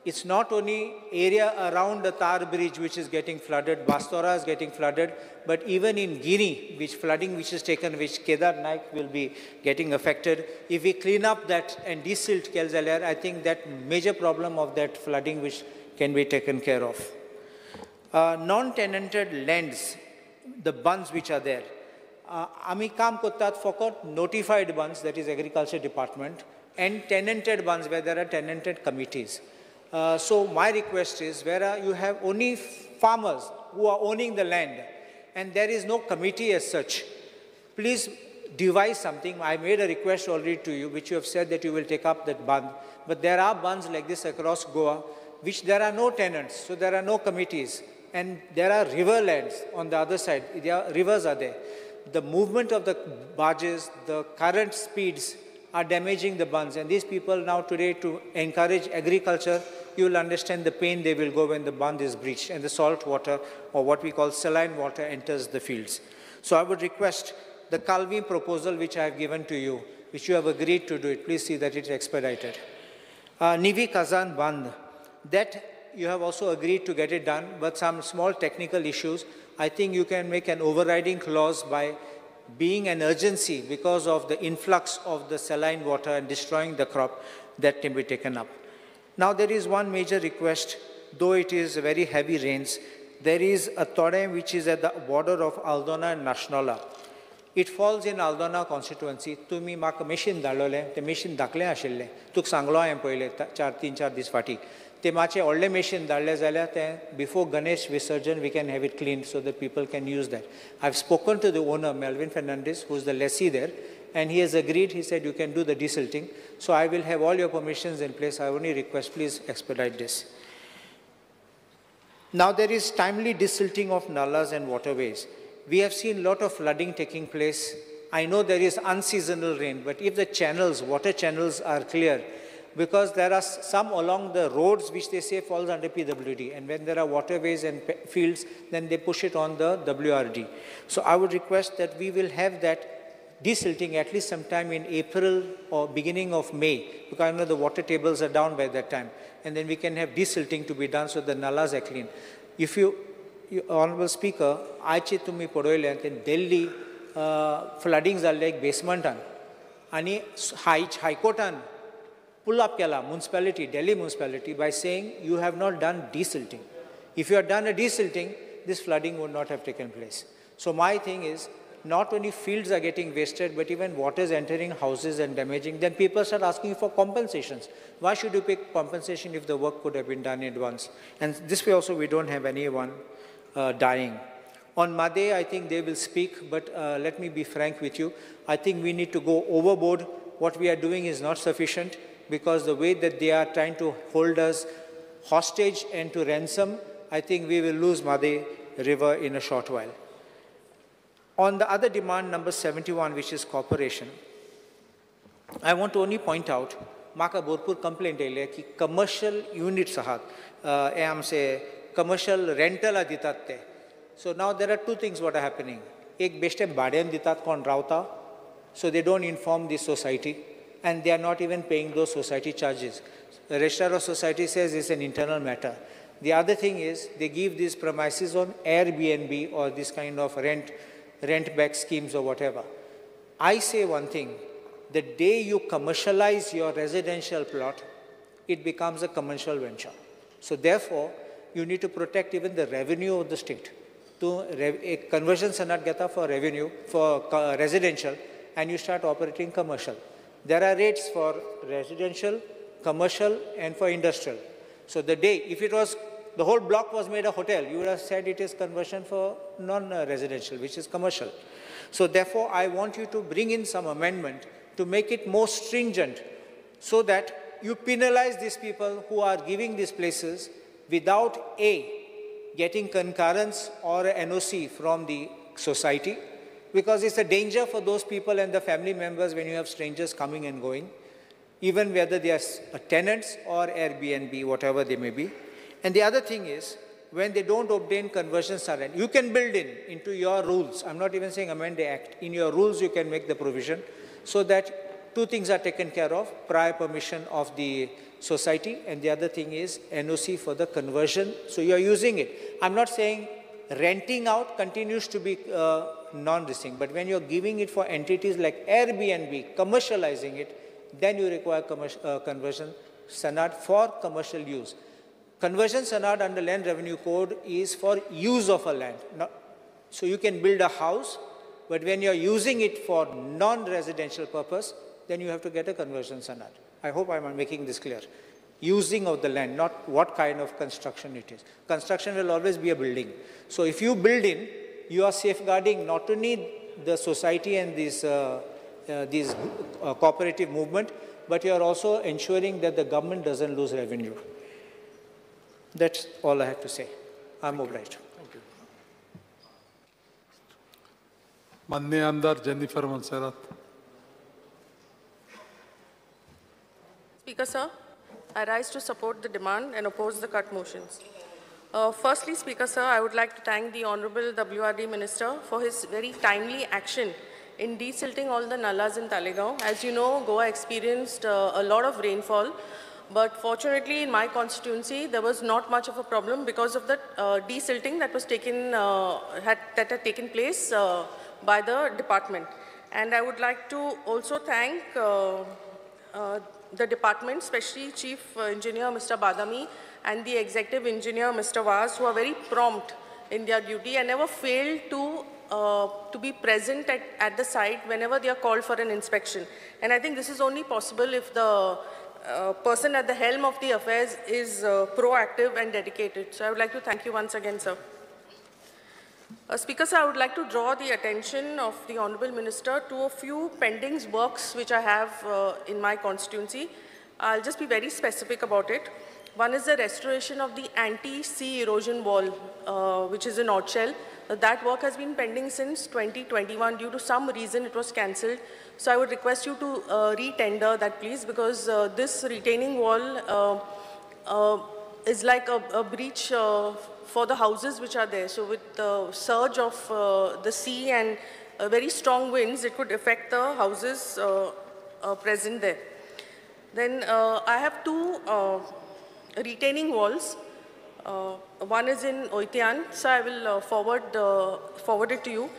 it's not only area around the Tar Bridge which is getting flooded, Bastora is getting flooded, but even in Guinea, which flooding which is taken, which Kedar Naik will be getting affected. If we clean up that and desilt Kelzaler, I think that major problem of that flooding which can be taken care of. Non-tenanted lands, the bunds which are there. Ami kaam kortat fokot notified bunds, that is agriculture department, and tenanted bunds where there are tenanted committees. So my request is, where you have only farmers who are owning the land and there is no committee as such, please devise something. I made a request already to you, which you have said that you will take up that bund. But there are bunds like this across Goa, which there are no tenants, so there are no committees. And there are river lands on the other side. There are, rivers are there. The movement of the barges, the current speeds are damaging the bunds. And these people now today, to encourage agriculture, you will understand the pain they will go when the bund is breached and the salt water, or what we call saline water, enters the fields. So I would request the Calvi proposal which I have given to you, which you have agreed to do it, please see that it's expedited. Nivi Kazan Bandh, that you have also agreed to get it done, but some small technical issues. I think you can make an overriding clause by being an urgency because of the influx of the saline water and destroying the crop, that can be taken up. Now there is one major request, though it is very heavy rains. There is a Todem which is at the border of Aldona and Nashnola. It falls in Aldona constituency. तुमी म्हाका machine धाडलोलें, तें machine धाकलें आशिल्लें, तुका सांगलो हांवें पयलें 3-4 दीस फाटीं. ते मातशें व्हडलें मशीन धाडलें जाल्यार तें before Ganesh Visarjan we can have it clean so that people can use that. I have spoken to the owner Melvin Fernandes, who is the lessee there, and he has agreed. He said you can do the desilting. So I will have all your permissions in place. I only request, please expedite this. Now there is timely desilting of nalas and waterways. We have seen a lot of flooding taking place. I know there is unseasonal rain, but if the channels, water channels are clear, because there are some along the roads which they say falls under PWD, and when there are waterways and fields, then they push it on the WRD. So I would request that we will have that desilting at least sometime in April or beginning of May, because I know the water tables are down by that time, and then we can have desilting to be done so the nalas are clean. If you, Honorable Speaker, आयचे तुमी पळयलें ते दिल्ली flooding जाल्लें एक बेसमंटान आनी हायकोर्टान pull up केला municipality, Delhi municipality, by saying you have not done desilting. If you had done a desilting, this flooding would not have taken place. So my thing is, not only fields are getting wasted, but even water is entering houses and damaging. Then people start asking for compensations. Why should you pay compensation if the work could have been done in advance? And this way also we don't have anyone dying. On Made, I think they will speak, but let me be frank with you. I think we need to go overboard. What we are doing is not sufficient, because the way that they are trying to hold us hostage and to ransom, I think we will lose Made River in a short while. On the other demand, number 71, which is corporation, I want to only point out, म्हाका भरपूर complaint येयले की commercial units आहात, हे आमचे commercial rental दितात ते. So now there are two things what are happening. एक बेश्टे भाड्यान दितात कोण रावता, so they don't inform the society, and they are not even paying those society charges. The registrar of society says it's an internal matter. The other thing is they give these premises on Airbnb or this kind of rent back schemes or whatever. I say one thing, the day you commercialize your residential plot, it becomes a commercial venture. So therefore, you need to protect even the revenue of the state. To a conversion sanad geta for revenue, for residential, and you start operating commercial. There are rates for residential, commercial, and for industrial. So the day, if it was, the whole block was made a hotel, you would have said it is conversion for non-residential, which is commercial. So therefore, I want you to bring in some amendment to make it more stringent so that you penalize these people who are giving these places without A, getting concurrence or NOC from the society, because it's a danger for those people and the family members when you have strangers coming and going, even whether they are tenants or Airbnb, whatever they may be. And the other thing is, when they don't obtain conversion sanad, you can build in into your rules. I'm not even saying amend the act. In your rules, you can make the provision so that two things are taken care of, prior permission of the society, and the other thing is NOC for the conversion. So you're using it. I'm not saying renting out continues to be non-risking, but when you're giving it for entities like Airbnb, commercializing it, then you require conversion sanad for commercial use. Conversion sanad under Land Revenue Code is for use of a land. Not, so you can build a house, but when you're using it for non-residential purpose, then you have to get a conversion sanad. I hope I'm making this clear. Using of the land, not what kind of construction it is. Construction will always be a building. So if you build in, you are safeguarding not only the society and this, cooperative movement, but you are also ensuring that the government doesn't lose revenue. That's all I have to say. I'm obliged. Thank you. माननीय आमदार Jennifer Monserrate. Speaker sir, I rise to support the demand and oppose the cut motions. Firstly, Speaker Sir, I would like to thank the Honorable WRD Minister for his very timely action in desilting all the nallas in Taleigao. As you know, Goa experienced a lot of rainfall, but fortunately in my constituency, there was not much of a problem because of the desilting that was taken, that had taken place by the department. And I would like to also thank the department, especially Chief Engineer Mr. Badami and the Executive Engineer Mr. Vaz, who are very prompt in their duty and never fail to be present at the site whenever they are called for an inspection. And I think this is only possible if the person at the helm of the affairs is proactive and dedicated. So I would like to thank you once again, sir. Speaker, sir, I would like to draw the attention of the Honorable Minister to a few pending works which I have in my constituency. I'll just be very specific about it. One is the restoration of the anti-sea erosion wall, which is in Orchel. That work has been pending since 2021. Due to some reason, it was cancelled. So I would request you to re-tender that, please, because this retaining wall is like a breach for the houses which are there. So with the surge of the sea and very strong winds, it could affect the houses present there. Then I have two retaining walls. One is in Oitian, so I will forward it to you.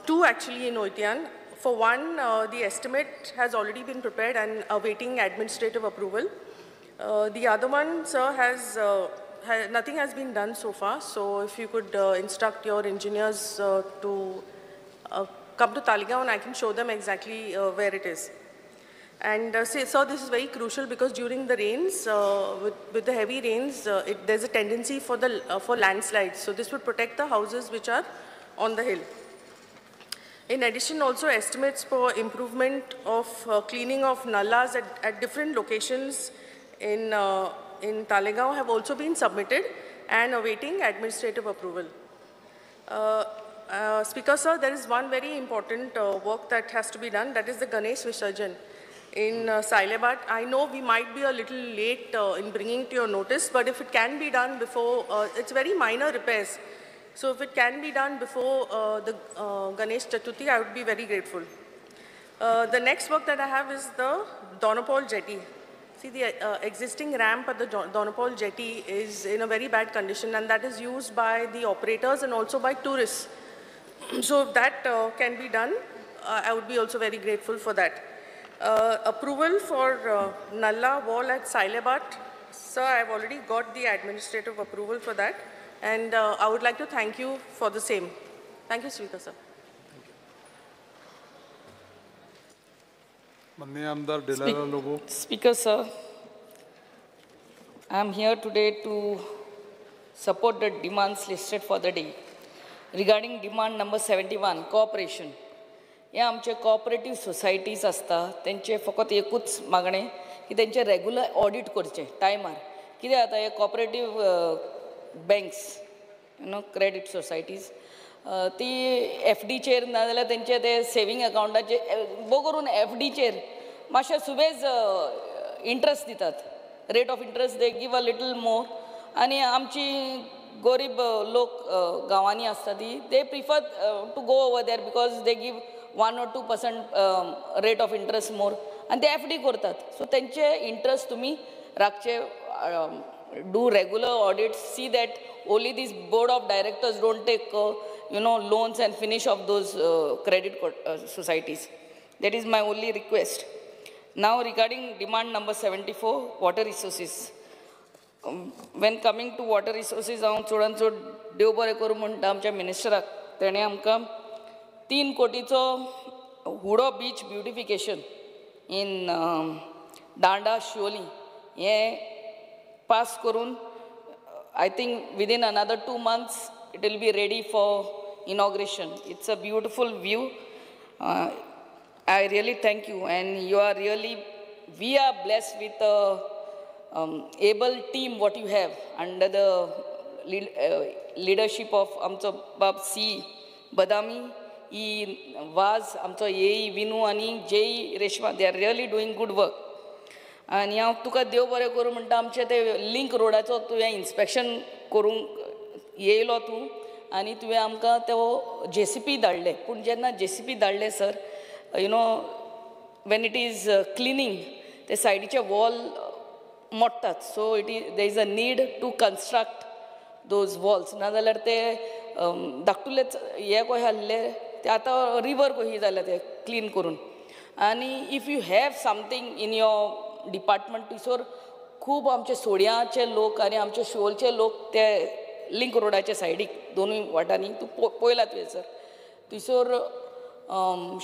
Two actually in Oitian. For one, the estimate has already been prepared and awaiting administrative approval. The other one, sir, has nothing has been done so far. So if you could instruct your engineers to come to Taleigao, and I can show them exactly where it is. And sir, this is very crucial because during the rains, with the heavy rains, there's a tendency for landslides. So this would protect the houses which are on the hill. In addition, also estimates for improvement of cleaning of nallas at different locations in Taleigao have also been submitted and awaiting administrative approval. Speaker, sir, there is one very important work that has to be done, that is the Ganesh Visarjan in Sailebhat. I know we might be a little late in bringing to your notice, but if it can be done before, it's very minor repairs. So if it can be done before the Ganesh Chaturthi, I would be very grateful. The next work that I have is the Dona Paula jetty. See, the existing ramp at the Dona Paula jetty is in a very bad condition, and that is used by the operators and also by tourists. So if that can be done, I would be also very grateful for that. Approval for Nalla wall at Sailebhat. Sir, I have already got the administrative approval for that, and I would like to thank you for the same. Thank you, Speaker, sir. Speaker, sir, I am here today to support the demands listed for the day. Regarding demand number 71, cooperation. हे आमचे cooperative societies आसता तेंचे फकत एकूच मागणें की तेंचे regular audit करचें टायमार. कितें जाता हे cooperative banks, you know, credit societies ती एफडीचेर ना जाल्यार तेंचे ते सेवींग अकावंटाचे बो करून एफडीचेर मातशे सुबेज इंट्रस्ट दितात. Rate of interest they give a little more, आनी आमची गरीब लोक गांवांनी आसता ती they prefer to go over there because they give 1 or 2% rate of interest more, आनी ते एफडी करतात. सो तेंचे इंट्रस्ट तुमी राखचे. Do regular audits, see that only this board of directors don't take you know, loans and finish off those credit societies. That is my only request. Now regarding demand number 74, water resources. When coming to water resources, हांव चडान चड देव बरें करूं म्हणटा आमच्या मिनिस्टराक, तेणें आमकां 3 कोटीचो Huddo beach beautification in Danda Siolim हें पास करून I think within another 2 months it will be ready for inauguration. It's a beautiful view. I really thank you, and you are really, we are blessed with a able team what you have under the leadership of आमचो बाब C बदामी, E वाज, आमचो ए E Vinu आनी J E Reshma. They are really doing good work. आनी हांव तुका देव बरें करूं म्हणटा, आमचें ते लिंक रोडाचो तुवें इन्स्पेक्शन करूंक येयलो तूं आनी तुवें आमकां तो जेसीपी धाडले. पूण जेन्ना जेसीपी धाडले sir, you know when it is cleaning ते सायडीचे wall मोडटात. So it is there is a need to construct those walls, नाजाल्यार ते धाकटुलेच हे कशे आहले ते आतां रिवर कशी जाल्या ते क्लीन करून. आनी if you have something in your department, थंयसर खूब आमचे सोड्याचे लोक आनी आमचे शिवोलचे लोक ते लिंक रोडाच्या सायडीक दोनूय वाटांनी तूं पळयला तुवें सर, थंयसर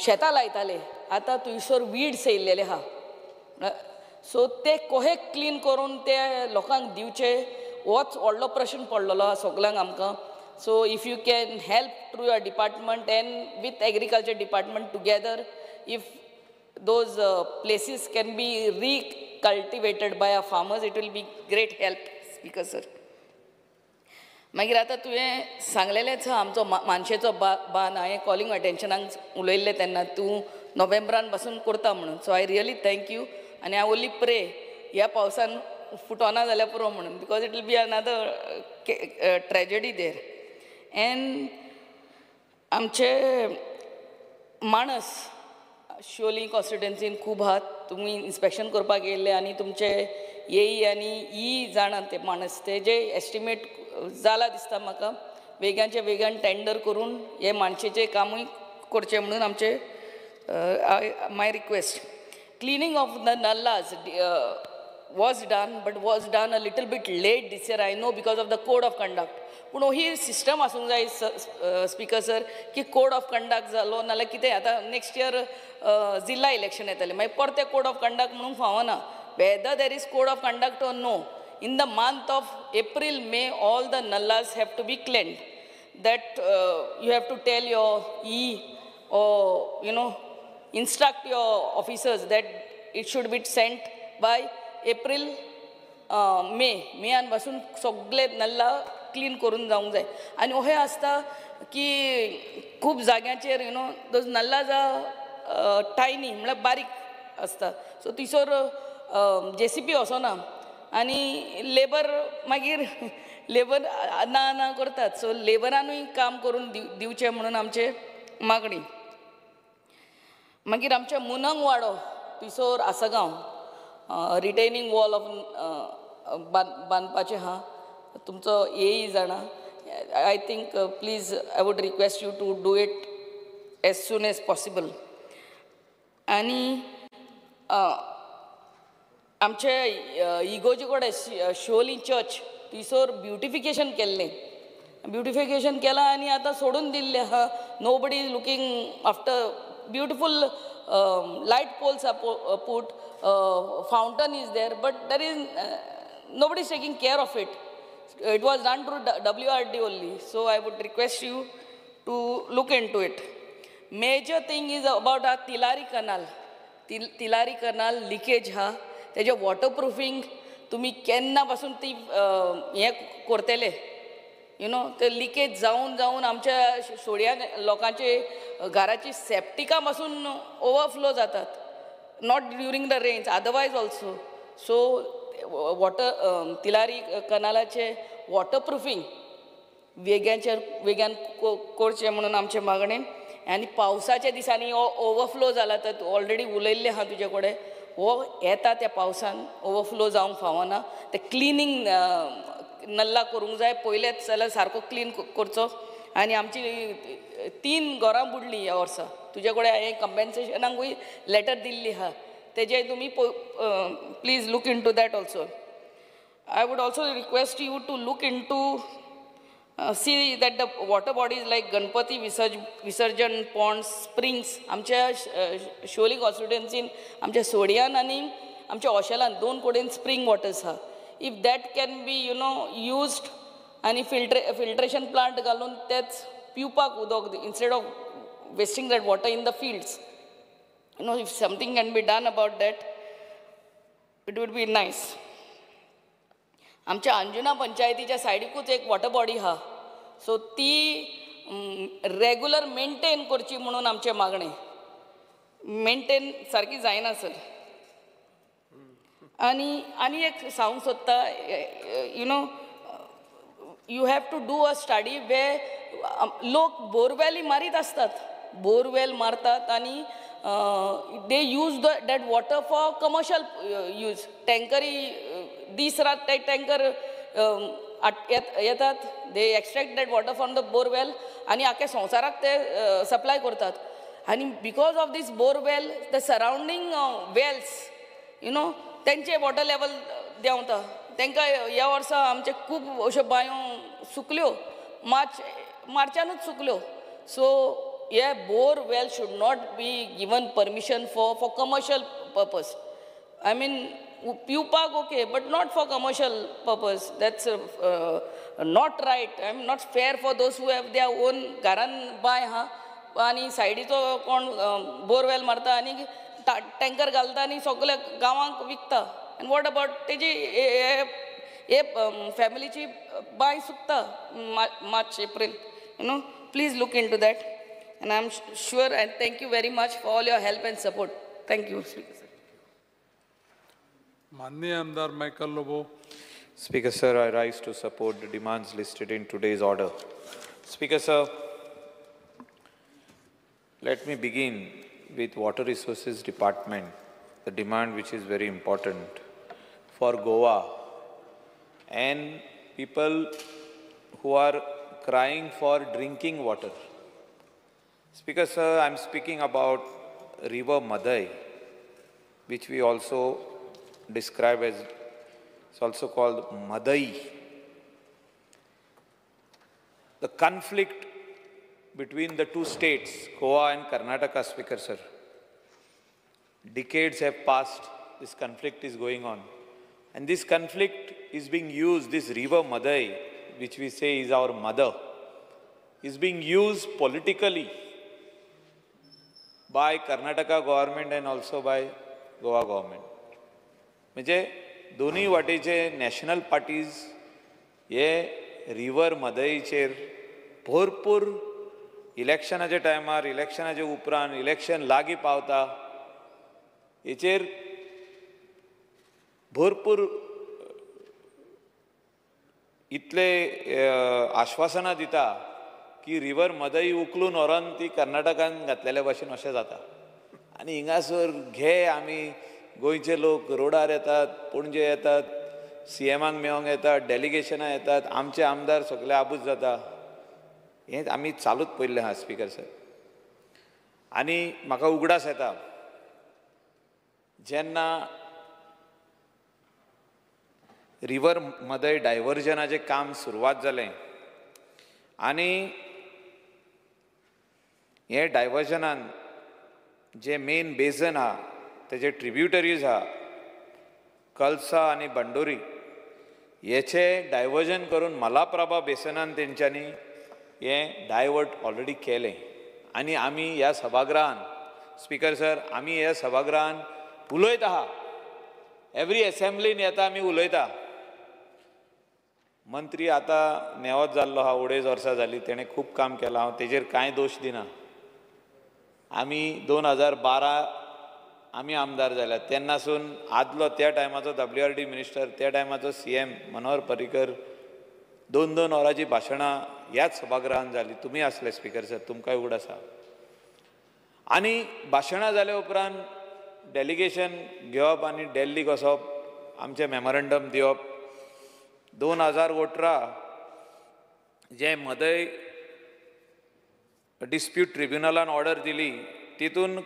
शेतां लायताले, आतां थंयसर वीड्स येयल्लेले आहा. सो ते कोहे क्लीन करून ते लोकांक दिवचे होच व्हडलो प्रश्न पडलेलो आहा सगल्यांक आमकां. So if you can help through your department and with agriculture department together, if those places can be recultivated by our farmers, it will be great help, Speaker sir. मागीर आतां तुवें सांगलेलेंच आहा आमचो मानशेचो बान, हांवें कॉलिंग अटेन्शनाक उलयल्लें तेन्ना तूं नोव्हेंबरान पासून करता म्हणून. So I really thank you आनी I only pray ह्या पावसान फुटोना जाल्यार पुरो म्हणून, because it will be another tragedy there. And आमचे माणस शिवोली कॉन्स्टिट्युएन्सीन खूब आहात, तुमी इन्स्पेक्शन करपाक येयल्ले आनी तुमचे येई आनी ई जाणा ते माणस, ते जे एस्टिमेट जाला दिसता म्हाका वेगानचे वेगान टेंडर करून हे मानशेचें कामूय करचें म्हणून आमचे my request. Cleaning of the nallas was done, but was done a little bit late this year, I know, because of the code of conduct. पूण ही सिस्टम आसूंक जाय स्पीकर सर, की कोड ऑफ कंडक्ट जालो नाल्यार कितें आतां next year जिल्ला election येतलें, मागीर परतें कोड ऑफ कंडक्ट म्हणूंक फावना. Whether there is code of conduct or no, in the month of April, May, all the nallas have to be cleaned. That you have to tell your E or, you know, instruct your officers that it should be sent by April, May. मेयान पासून सगळे नल्ला clean करून जावंक जाय. आनी अशें आसता की खूब जाग्यांचेर you know those nallas are tiny, म्हळ्यार बारीक आसता. सो थंयसर जेसीपी वचना आनी लेबर मागीर लेबर ना ना करतात. सो लेबरानूय काम करून दिवचें म्हणून आमचें मागणी. मागीर आमच्या मुनंग वाडो थंयसर आसगांव रिटेनिंग वॉल ऑफ बांदपाचें आहा, तुमचो येय जाणा. I think please I would request you to do it as soon as possible. आनी आमचे इगोजी कडेन शिवोली चर्च थंयसर ब्युटिफिकेशन केल्लें, ब्युटिफिकेशन केलां आनी आतां सोडून दिल्लें आहा. Nobody is looking after. Beautiful light poles are put, fountain is there, but there is nobody is taking care of it. It was done through WRD only. So I would request you to look into it. Major thing is about our Tillari canal. Tillari canal leakage हा, तेजे वॉटरप्रुफींग तुमी केन्ना पासून ती हें करतले, you know ते leakage जावन जावन आमच्या सोड्या लोकांचे घराची सेप्टिका पासून ओवरफ्लो जातात, not during the rains, otherwise also. So water Tillari कनालाचे waterproofing वेग्याचेर वेग्यान करचें म्हणून आमचें मागणें. आनी पावसाच्या दिसांनी हो ओवरफ्लो जाला, तर ऑलरेडी उलयल्लें आहा तुजे कडेन, हो येता त्या पावसान ओवरफ्लो जावंक फावना. ते क्लिनींग नल्ला करूंक जाय पयलेच जाल्यार सारको क्लीन करचो. आनी आमची 3 घरां बुडलीं ह्या वर्सा, तुजे कडेन हांवें कंपेन्सेशनाकूय लेटर दिल्ली आहा, तेजें तुमी please look into that also. I would also request you to look into see that the water bodies like Ganpati Visarjan ponds, springs, आमच्या शिवोली कॉन्स्टिट्युएन्सीन आमच्या सोडियान आनी आमच्या ओशेलान 2 कडेन स्प्रींग वॉटर्स आहा. If that can be you know used आनी filtration plant घालून तेच पिवपाक उदक, instead of wasting that water in the fields, you know if something can be done about that, it would be nice. आमच्या अंजुना पंचायतीच्या सायडीकूच एक वॉटर बॉडी आहा, सो ती रेगुलर मेंटेन करची म्हणून आमचें मागणें. मेंटेन सारकी जायना सर. आनी आनी एक सांगूंक सोदता, you know, you have to do a study where लोक बोरवेली मारीत आसतात, बोरवेल मारतात आनी they use the that water for commercial use. टँकरी दीस रात ते टँकर येतात, they extract that water from the borewell आनी आख्या संवसाराक ते सप्लाय करतात. आनी because of this borewell the surrounding wells, you know, तेंचे वॉटर लेवल देंवता. तांकां ह्या वर्सा आमचे खूब अश्यो बांयो सुकल्यो, मार्चानूच सुकल्यो. सो हे bore well should not be given permission for commercial purpose. I mean पिवपाक okay, but not for commercial purpose. That's not right. I am not fair for those who have their own घरान बांय आहा आनी सायडीचो कोण borewell मारता आनी tanker घालता आनी सगल्या गांवांक विकता. आनी what about तेजी हे फॅमिलीची बांय सुकता March April, you know. Please look into that and I am sure and thank you very much for all your help and support. Thank you speaker sir. माननीय आमदार Michael Lobo. Speaker sir, I rise to support the demands listed in today's order. Speaker sir, let me begin with Water Resources Department, the demand which is very important for Goa and people who are crying for drinking water. Speaker sir, I am speaking about River Madai, which we also describe as, it's also called Madai. The conflict between the two states, Goa and Karnataka, Speaker sir. Decades have passed, this conflict is going on. And this conflict is being used, this river Madai, which we say is our mother, is being used politically by Karnataka government and also by Goa government. म्हणजे दोन्ही वाटेचे national parties हे river मदईचेर भरपूर इलेक्शनाच्या टायमार, इलेक्शनाच्या उपरांत, election लागीं पावता हेचेर भरपूर इतले आश्वासनां दिता की रिवर मदई उखलून व्हरोन ती कर्नाटकान घातलेल्या भाशेन अशें जाता. आनी हिंगासर घे आमी गोंयचे लोक रोडार येतात, पणजे येतात, सी एमाक मेळोंक येतात, डेलिगेशनां येतात, आमचे आमदार सगळे आबूज जाता. हें आमी चालूच पळयल्लें आहा स्पीकर सर. आनी म्हाका उगडास येता जेन्ना रिवर मदय डायवर्जनाचें काम सुरवात जालें आनी हें डायवर्जनान जे मेन बेजन आहा तेजे ट्रिब्युटरीज आहा कलसा आनी बंडोरी हेचे डायवर्जन करून मलाप्रभा बेसनान तेंच्यांनी हें डायवर्ट ऑलरेडी केलें. आनी आमी ह्या सभागृहान स्पीकर सर, आमी ह्या सभागृहान उलयत आहा, एवरी एसेंब्लीन येता आमी उलयता. मंत्री आतां नेवत जाल्लो आहा, 2.5 वर्सां जालीं, तेणें खूब काम केलां, हांव तेजेर कांय दोश दिना. आमी 2012 आमी आमदार जाल्या तेन्नासून आदलो त्या टायमाचो WRD minister, त्या टायमाचो CM Manohar Parrikar 2-2 वरांची भाशणां ह्याच सभागृहान जाली. तुमी आसले स्पीकर सर, तुमकांय उगडास आसा. आनी भाशणां जाल्या उपरांत डेलिगेशन घेवप आनी दिल्लीक वचप, आमचें मेमोरंडम दिवप. 2018 जें मदय डिस्प्यूट ट्रिब्युनलान ऑर्डर दिली तितून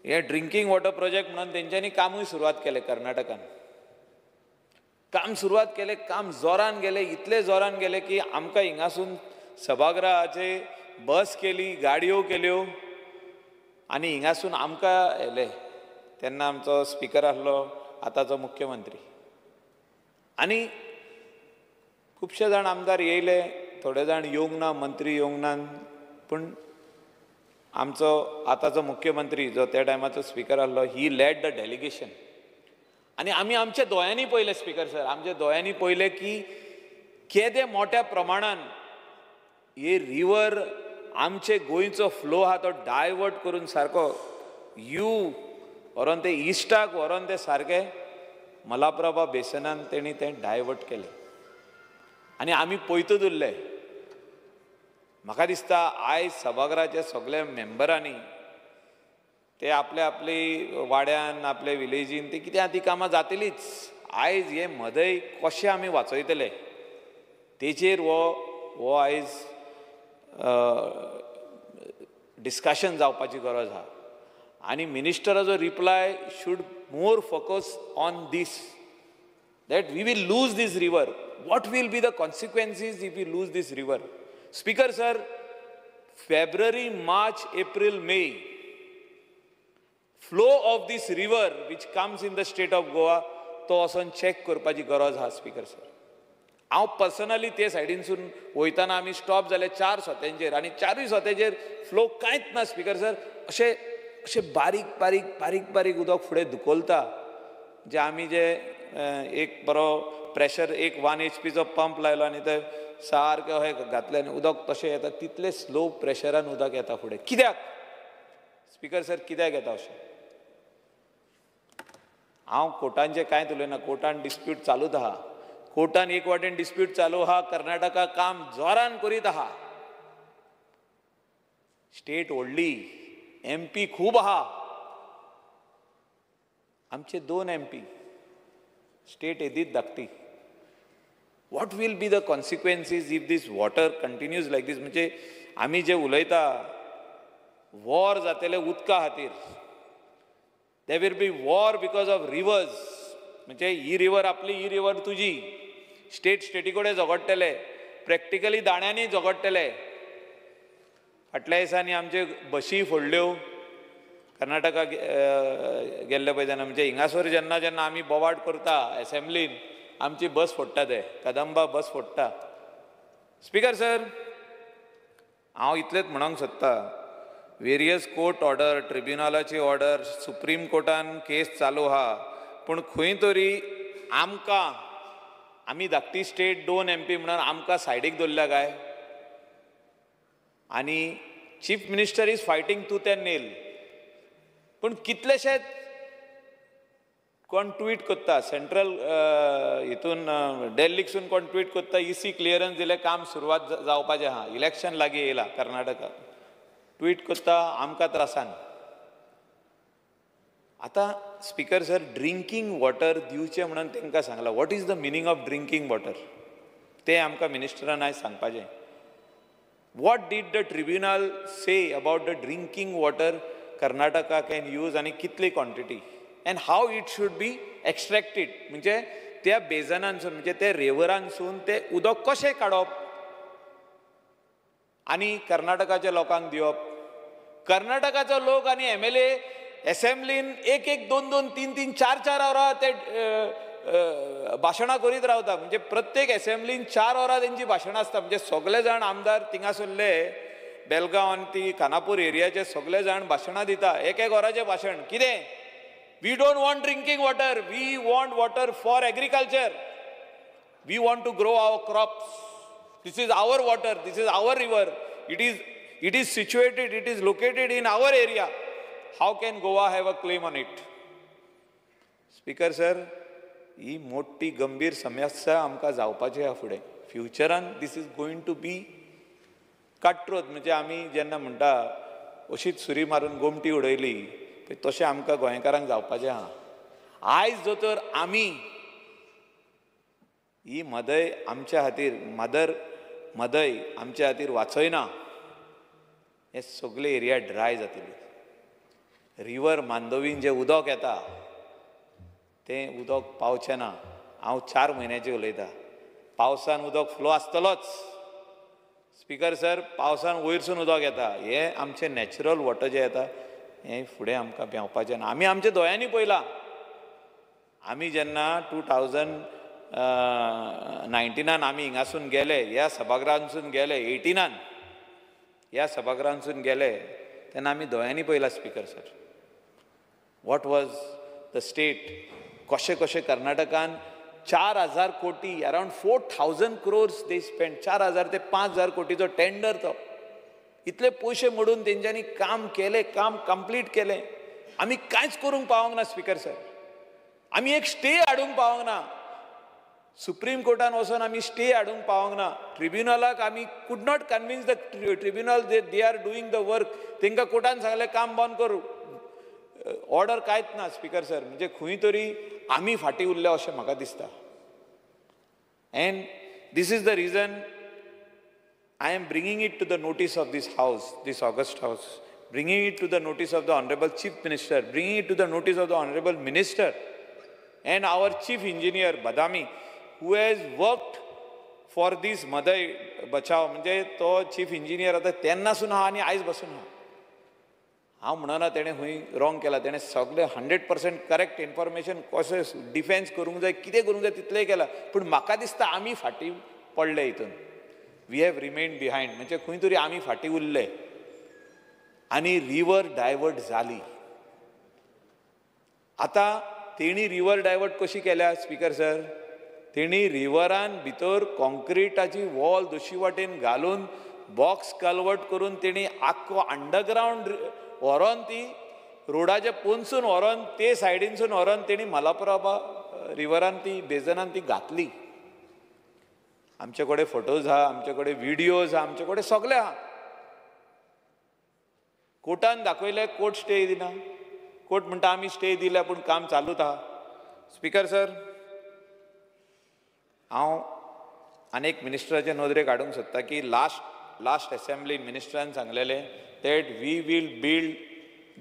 हे ड्रिंकींग वॉटर प्रोजेक्ट म्हणून तेंच्यांनी कामूय सुरवात केलें. कर्नाटकान काम सुरवात केलें, काम जोरान गेलें, इतले जोरान गेलें की आमकां हिंगासून सभागृहाचे बस केली, गाडयो केल्यो आनी हिंगासून आमकां येले. तेन्ना आमचो स्पिकर आसलो आतांचो मुख्यमंत्री. आनी खुबशे जाण आमदार येयले, थोडे जाण येवंक ना, मंत्री येवंक ना, पूण आमचो आतांचो मुख्यमंत्री जो त्या टायमाचो स्पिकर आसलो, ही लॅड the delegation. आनी आमी आमच्या दोळ्यांनी पळयलें स्पिकर सर, आमच्या दोळ्यांनी पळयलें की केदे मोठ्या प्रमाणान हे रिवर आमचे गोंयचो फ्लो आहा तो डायवर्ट करून सारको you व्हरोन ते इस्टाक व्हरोन ते सारके मलाप्रभा बेसनान तेणी तें डायवर्ट केलें आनी आमी पळयतच उरले. म्हाका दिसता आयज सभाघराच्या सगल्या मेंबरांनी ते आपले आपले वाड्यान आपले विलेजीन ते कितें ती कामां जातलीच. आयज हे मदय कशें आमी वाचयतले तेचेर हो हो आयज डिस्कशन जावपाची गरज आहा. आनी मिनिस्टराचो reply should more focus on this, that we will lose this river. What will be the consequences if we lose this river? Speaker sir, February, March, April, May, flow of this river which comes in the state of Goa तो वचोन check करपाची गरज आहा. Speaker sir, हांव personally ते सायडीनसून वयतना आमी stop जाले 4 सोत्यांचेर आनी 4 सोत्यांचेर फ्लो कांयच ना. स्पीकर सर, अशें अशें बारीक बारीक बारीक बारीक उदक फुडें धुकलता. जे आमी जे एक बरो प्रेशर एक 1 HPचो पंप लायलो आनी ते सारकें अशें घातलें आनी उदक तशें येता, तितलें स्लो प्रेशरान उदक येता फुडें. कित्याक स्पीकर सर, कित्याक येता अशें? हांव कोर्टांचें कांयच उलयना, कोर्टान डिस्प्यूट चालूच आहा, कोर्टान एक वाटेन डिस्प्यूट चालू आहा, कर्नाटका काम जोरान करीत आहा, स्टेट व्हडली, एमपी खूब आहा, आमचे 2 एमपी, स्टेट येदीच धाकटी. What will be the consequences if this water continues like this? म्हणजे आमी जे उलयता वॉर जातले उदका खातीर, there will be war because of rivers. म्हणजे ही रिवर आपली, ही रिवर तुजी, स्टेट स्टेटी कडेन झगडटले, प्रॅक्टिकली दाण्यांनी झगडटले. फाटल्या दिसांनी आमच्यो बशी फोडल्यो कर्नाटका गेल्ले पळय तेन्ना, म्हणजे हिंगासर जेन्ना जेन्ना आमी बोवाट करता एसेंब्लीन आमची बस फोडटा, ते कदंबा बस फोडटा. स्पीकर सर, हांव इतलेंच म्हणूंक सोदता, वेरियस कोर्ट ऑर्डर, ट्रिब्युनलाची ऑर्डर, सुप्रीम कोर्टान केस चालू आहा, पूण खंय तरी आमकां, आमी धाकटी स्टेट 2 MP म्हणून आमकां सायडीक दवरल्या काय? आनी chief minister is fighting tooth and nail. पूण कितलेशेच कोण ट्वीट करता, सेंट्रल हितून डेल्लीकसून कोण ट्वीट करता, इसी क्लियरन्स दिलें, काम सुरवात जावपाचें आहा, इलेक्शन लागीं येयलां कर्नाटका, ट्वीट करता आमकां त्रासान. आतां स्पीकर सर, ड्रिंकींग वॉटर दिवचें म्हणून तांकां सांगलां. What is the meaning of drinking water तें आमकां मिनिस्टरान आयज सांगपाचें. What did the tribunal say about the drinking water Karnataka can use आनी कितली quantity and how it should be extracted? म्हणजे त्या बेजनांसून, म्हणजे त्या रिवरांसून तें उदक कशें काडप आनी कर्नाटकाच्या लोकांक दिवप. कर्नाटकाचो लोक आनी MLA एसेंब्लीन 1 1 2 2 3 3 4 4 वरां ते भाशणां करीत रावता. म्हणजे प्रत्येक एसेंब्लीन 4 वरां तेंची भाशणां आसता. म्हणजे सगळे जाण आमदार थिंगासरले बेलगांव आनी ती खानापूर एरियाचे सगळे जाण भाशणां दिता, 1 1 वराचें भाशण. कितें? We don't want drinking water, we want water for agriculture, we want to grow our crops, this is our water, this is our river, it is situated, it is located in our area. How can Goa have a claim on it? Speaker sir, ही मोठी गंभीर समस्या आमकां जावपाची आहा फुडें फ्युचरान. This is going to be cutthroat. म्हणजे आमी जेन्ना म्हणटा अशीच सुरी मारून गोमटी उडयली, तशें आमकां गोंयकारांक जावपाचें आहा. आयज जो तर आमी ही मदय आमच्या खातीर, मदर मदय आमच्या खातीर वाचयना, हे सगळे एरिया ड्राय जातली. रिवर मांडवीन जें उदक येता तें उदक पावचें ना. हांव 4 म्हयन्याचें उलयतां, पावसान उदक फ्लो आसतलोच. स्पीकर सर, पावसान वयरसून उदक येता, हें आमचें नॅचरल वॉटर जें येता हें फुडें आमकां पेंवपाचें ना. आमी आमच्या दोळ्यांनी पळयलां. आमी जेन्ना 2019 आमी हिंगासून गेले, ह्या सभागृहांसून गेले, 18 ह्या सभागृहांसून गेले, तेन्ना आमी दोळ्यांनी पळयलां speaker sir, what was the state. कशें कशें कर्नाटकान 4000 कोटी, around 4000 crores they spend, 4000 ते 5000 कोटीचो टेंडर तो. इतले पयशे मोडून तेंच्यांनी काम केलें, काम कंप्लीट केलें. आमी कांयच करूंक पावोंक ना स्पीकर सर. आमी एक स्टे हाडूंक पावंक ना. सुप्रीम कोर्टान वचून आमी स्टे हाडूंक पावंक ना. ट्रिब्युनलाक आमी could not convince the tribunal they are doing the work. तांकां कोर्टान सांगलें काम बंद करूं, ऑर्डर कांयच ना स्पीकर सर. म्हणजे खंय तरी आमी फाटीं उरले अशें म्हाका दिसता. And this is the reason I am bringing it to the notice of this house, this august house, bringing it to the notice of the Honorable Chief Minister, bringing it to the notice of the Honorable Minister and our Chief Engineer Badami, who has worked for this Mhadei Bachao. म्हणजे तो Chief Engineer आता तेन्नासून आहा आनी आयज बसून आहा. हांव म्हणना तेणें खंय रॉंग केला, तेणें सगळें 100% करेक्ट इन्फॉर्मेशन कशें डिफेन्स करूंक जाय, कितें करूंक जाय तितलें केलां. पूण म्हाका दिसता आमी फाटीं पडले हितून. We have remained behind. म्हणजे खंय तरी आमी फाटीं उरले आनी रिवर डायवर्ट जाली. आतां तेणी रिवर डायवर्ट कशी केल्या स्पीकर सर? तेणी रिवरान भितर कॉन्क्रिटाची वॉल दोशी वाटेन घालून बॉक्स कलवर्ट करून तेणी आख्खो अंडरग्रावंड व्हरोन ती रोडाच्या पोनसून व्हरोन ते सायडीनसून व्हरोन तेणी मलाप्रभा रिवरान ती बेजनान ती घातली. आमचे कडेन फोटोज आहा, आमचे कडेन विडियोज आहा, आमचे कडेन सगळे आहा. कोर्टान दाखयले, कोर्ट स्टे दिना. कोर्ट म्हणटा आमी स्टे दिल्या पूण काम चालूच आहा. स्पीकर सर, हांव आनी एक मिनिस्टराचे नदरेक हाडूंक सोदता की लास्ट एसेंब्ली मिनिस्टरान सांगलेलें that we will build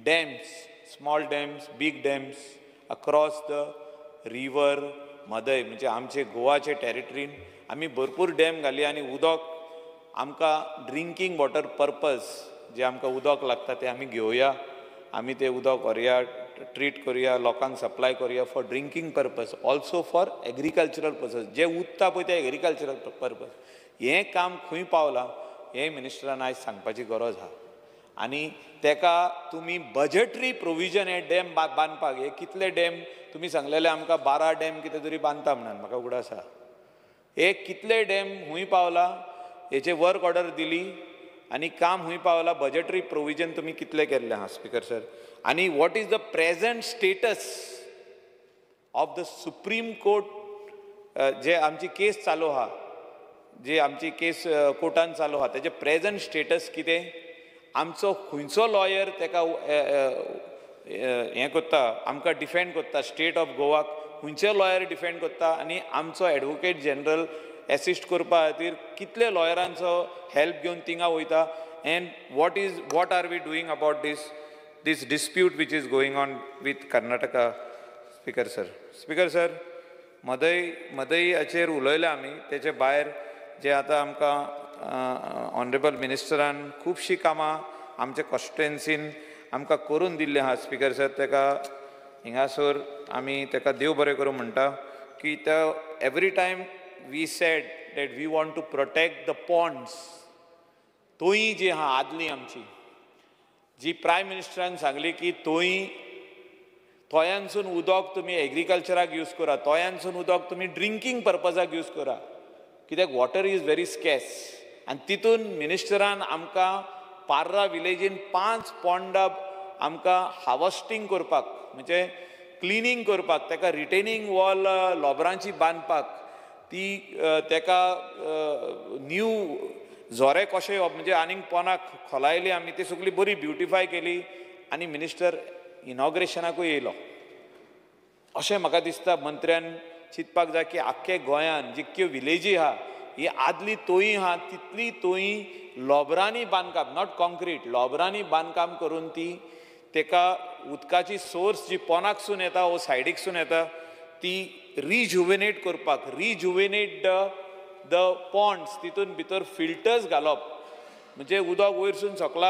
dams, small dams, big dams across the river Mhadei. म्हणजे आमचे गोवाचे टेरिटरीन आमी भरपूर डॅम घाली आनी उदक आमकां ड्रिंकींग वॉटर पर्पज जे आमकां उदक लागता तें आमी घेवया, आमी तें उदक व्हरया, ट्रीट करुया, लोकांक सप्लाय करुया for drinking purpose, also for agricultural purpose. जें उरता पळय तें एग्रीकल्चरल पर्पज. हें काम खंय पावलां हें मिनिस्टरान आयज सांगपाची गरज आहा. आनी तेका तुमी बजटरी प्रोविजन हे डॅम बांदपाक, हे कितले डॅम तुमी सांगलेले आमकां 12 डॅम कितें तरी बांदता म्हणून म्हाका उगडास आसा. हे कितले डॅम हुंय पावला हेचे वर्क ऑर्डर दिली आनी काम हुंय पावला, बजटरी प्रोविजन तुमी कितले केल्लें आहा स्पीकर सर? आनी what is the present status of the Supreme Court जे आमची केस चालू आहा, जे आमची केस कोर्टान चालू आहा तेजे प्रेजंट स्टेटस कितें? आमचो खंयचो लॉयर तेका हें करता, आमकां डिफेंड करता, स्टेट ऑफ गोवाक खंयचे लॉयर डिफेंड करता आनी आमचो एडवोकेट जनरल एसिस्ट करपा खातीर कितले लॉयरांचो हेल्प घेवन थिंगा वयता? And what are we doing about this dispute which is going on with Karnataka? Speaker sir, speaker sir, मदईहाचेर उलयले आमी. तेचे भायर जे आतां आमकां ऑनरेबल मिनिस्टरान खुबशीं कामां आमच्या कॉन्स्टिट्युएन्सीन आमकां करून दिल्लीं आहा स्पीकर सर. तेका हिंगासर आमी तेका देव बरें करूं म्हणटा की त्या every time we said that we want to protect the ponds. तोंय जी आहा आदली आमची जी प्रायम मिनिस्टरान सांगली की तोंय तोयांसून उदक तुमी एग्रीकल्चराक यूज करा, तोयांसून उदक तुमी ड्रिंकींग पर्पजाक यूज करा, कित्याक वॉटर is very स्केस. आनी तितून मिनिस्टरान आमकां पार्रा विलेजीन 5 पोंडां आमकां हार्वस्टींग करपाक, म्हणजे क्लिनींग करपाक, ताका रिटेनींग वॉल लोबरांची बांदपाक, ती ताका न्यू झोरे कशें येवप म्हणजे आनीक पोंदाक खोलायली आमी, ती सगळी बरी ब्युटिफाय केली आनी मिनिस्टर इनॉग्रेशनाकूय येयलो. अशें म्हाका दिसता मंत्र्यान चिंतपाक जाय की आख्खे गोंयान जितक्यो विलेजी आहा ही आदली तोयी आहा तितली तोयी लोबरांनी बांदकाम, not concrete, लोबरांनी बांदकाम करून ती तेका उदकाची सोर्स जी पोंदाकसून येता वो सायडीकसून येता ती रिजुवेनेट करपाक, रिजुवेनेट the Pond's, तितून भितर फिल्टर्स घालप, म्हणजे उदक वयरसून सकला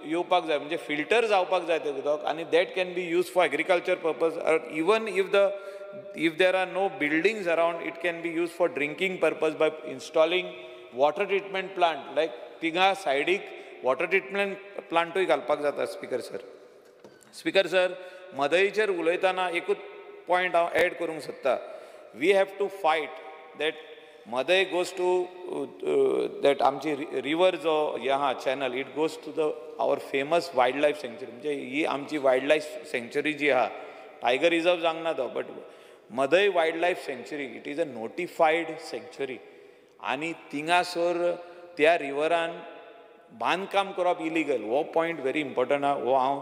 येवपाक जाय, म्हणजे फिल्टर जावपाक जाय तें उदक आनी that can be use for agriculture purpose. Even if there are no buildings around, it can be use for drinking purpose by installing water treatment plant. Like तिंगा सायडीक वॉटर ट्रिटमेंट प्लांटूय घालपाक जाता स्पीकर सर. स्पीकर सर, मदईचेर उलयतना एकूच point हांव add करूंक सोदता. We have to fight that Mhadei goes to that आमची रिवर जो हे आहा channel, it goes to the our famous wild life sanctuary. म्हणजे ही आमची वायल्ड लायफ सँक्चुरी जी आहा टायगर रिजर्व जावंक ना तो, but Mhadei wild life sanctuary it is a notified sanctuary आनी थिंगासर त्या रिवरान बांदकाम करप इलिगल. हो पॉयंट व्हेरी इम्पॉर्टंट आहा, हो हांव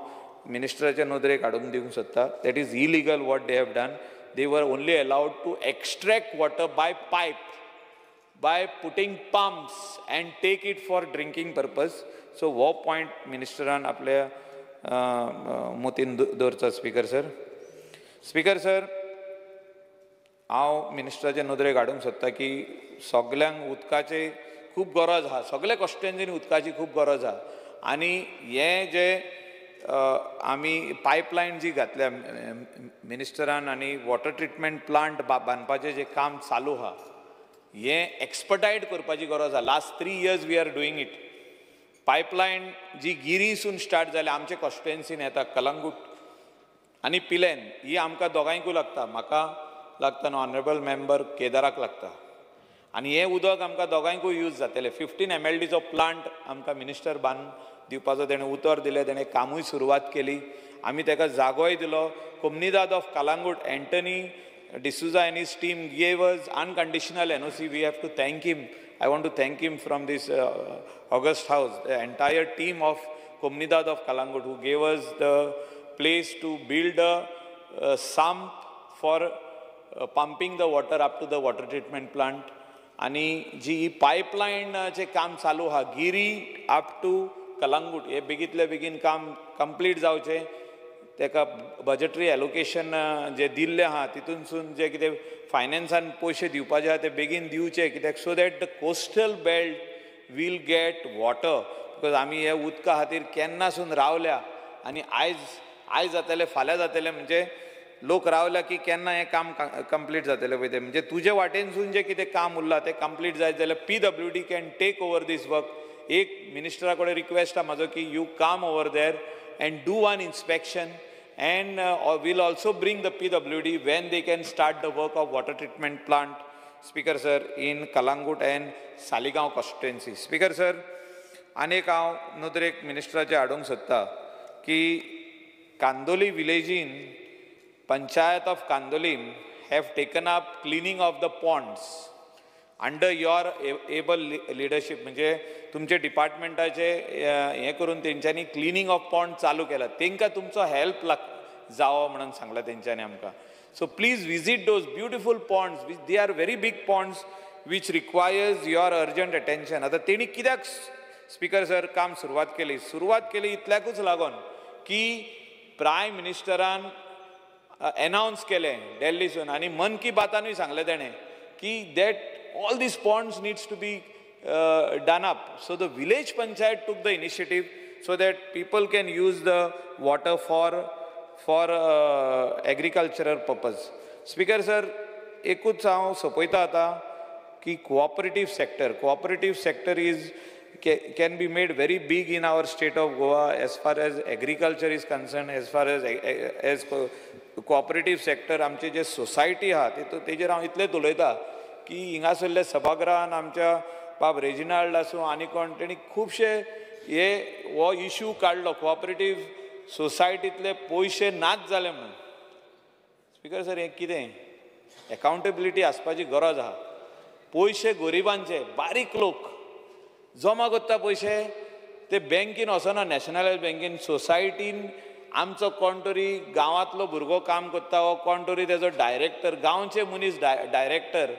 मिनिस्टराच्या नदरेक हाडून दिवंक सोदता. That is illegal what they have done. They were only allowed to extract water by pipe, by putting pumps and take it for drinking purpose. So हो पॉयंट मिनिस्टरान आपल्या मोतीन दवरचो. स्पीकर सर, स्पीकर सर, हांव मिनिस्टराच्या नदरेक हाडूंक सोदता की सगल्यांक उदकाचे खूब गरज आहा, सगल्या कॉन्स्टिट्युएन्सीनी उदकाची खूब गरज आहा आनी हें जे आमी पायपलायन जी घातल्या मिनिस्टरान आनी वॉटर ट्रिटमेंट प्लांट बांदपाचें जें काम चालू आहा हें एक्सपर्टायड करपाची गरज आहा. Last 3 years we are doing it. Pipeline जी गिरीसून स्टार्ट जाल्या आमचे कॉन्स्टिट्युएन्सीन येता कलंगूट आनी पिलेन, ही आमकां दोगांयकूय लागता, म्हाका लागता न्हू ऑनरेबल मेंबर केदाराक लागता आनी हें उदक आमकां दोगांयकूय यूज जातलें. 15 MLDचो प्लांट आमकां मिनिस्टर बांदून दिवपाचो तेणें उतर दिलें, तेणें कामूय सुरवात केली, आमी तेका जागोय दिलो. Comunidade of Calangute Anthony D'Souza and his team gave us unconditional NOC. We have to thank him. I want to thank him from this august house, the entire team of Comunidade of Calangute who gave us the place to build a sump for pumping the water up to the water treatment plant. आनी जी पायपलायनाचें काम चालू आहा Giri up two Calangute हे बेगीतले बेगीन काम complete जावचें, तेका बजटरी एलोकेशन जे दिल्लें आहा तितूनसून जे कितें फायनान्सान पयशे दिवपाचे आहा ते बेगीन दिवचे, कित्याक so that the coastal belt will get water. Because आमी हे उदका खातीर केन्नासून रावल्या आनी आयज आयज जातलें फाल्यां जातलें म्हणजे लोक रावल्या की केन्ना हें काम कंप्लीट जातलें पळय तें, म्हणजे तुजे वाटेनसून जें कितें काम उरलां तें कंप्लीट जायत जाल्यार PWD can take over this work. एक मिनिस्टरा कडेन रिक्वेस्ट आहा म्हाजो की you come over there and do one inspection and we'll also bring the PWD when they can start the work of water treatment plant, Speaker sir, in Calangute and Saligao constituency. Speaker sir, आनी एक हांव नदरेक मिनिस्टराचे हाडूंक सोदता की Candolim विलेजीन Panchayat of Candolim have taken up cleaning of the ponds under your able leadership. म्हणजे तुमचे डिपार्टमेंटाचे हें करून तेंच्यांनी क्लिनींग ऑफ पॉन्ड चालू केला, तेंकां तुमचो हेल्प लाग जावो म्हणून सांगलां तेंच्यांनी आमकां. So please visit those beautiful ponds, which they are very big ponds which requires your urgent attention. आतां तेणी कित्याक स्पीकर सर काम सुरवात केली, सुरवात केली इतल्याकूच लागून की प्रायम मिनिस्टरान एनावन्स केलें दिल्लीसून आनी मन की बातानूय सांगलें तेणें की that all these ponds needs to be done up. So the village panchayat took the initiative so that people can use the water for agricultural purpose. Speaker sir, एकूच हांव सोंपयता आतां की cooperative sector is can be made very big in our state of Goa as far as agriculture is concerned, as far as cooperative sector. आमचे जे society आहा तेजेर हांव इतलेंच उलयता की हिंगासरल्या सभागृहान आमच्या बाब रेजिनाल्ड आसूं आनी कोण तेणी खुबशे हे हो इशू काडलो कोऑपरेटीव सोसायटींतले पयशे नाच जाले म्हणून. स्पीकर सर, हें कितें एकाउंटेबिलिटी आसपाची गरज आहा. पयशे गरिबांचे, बारीक लोक जमा करता पयशे, ते बँकेन वचना, नॅशनलायज बँकेन, सोसायटीन आमचो कोण तरी गांवांतलो भुरगो काम करता हो कोण तरी तेजो डायरेक्टर, गांवचे मनीस डायरेक्टर,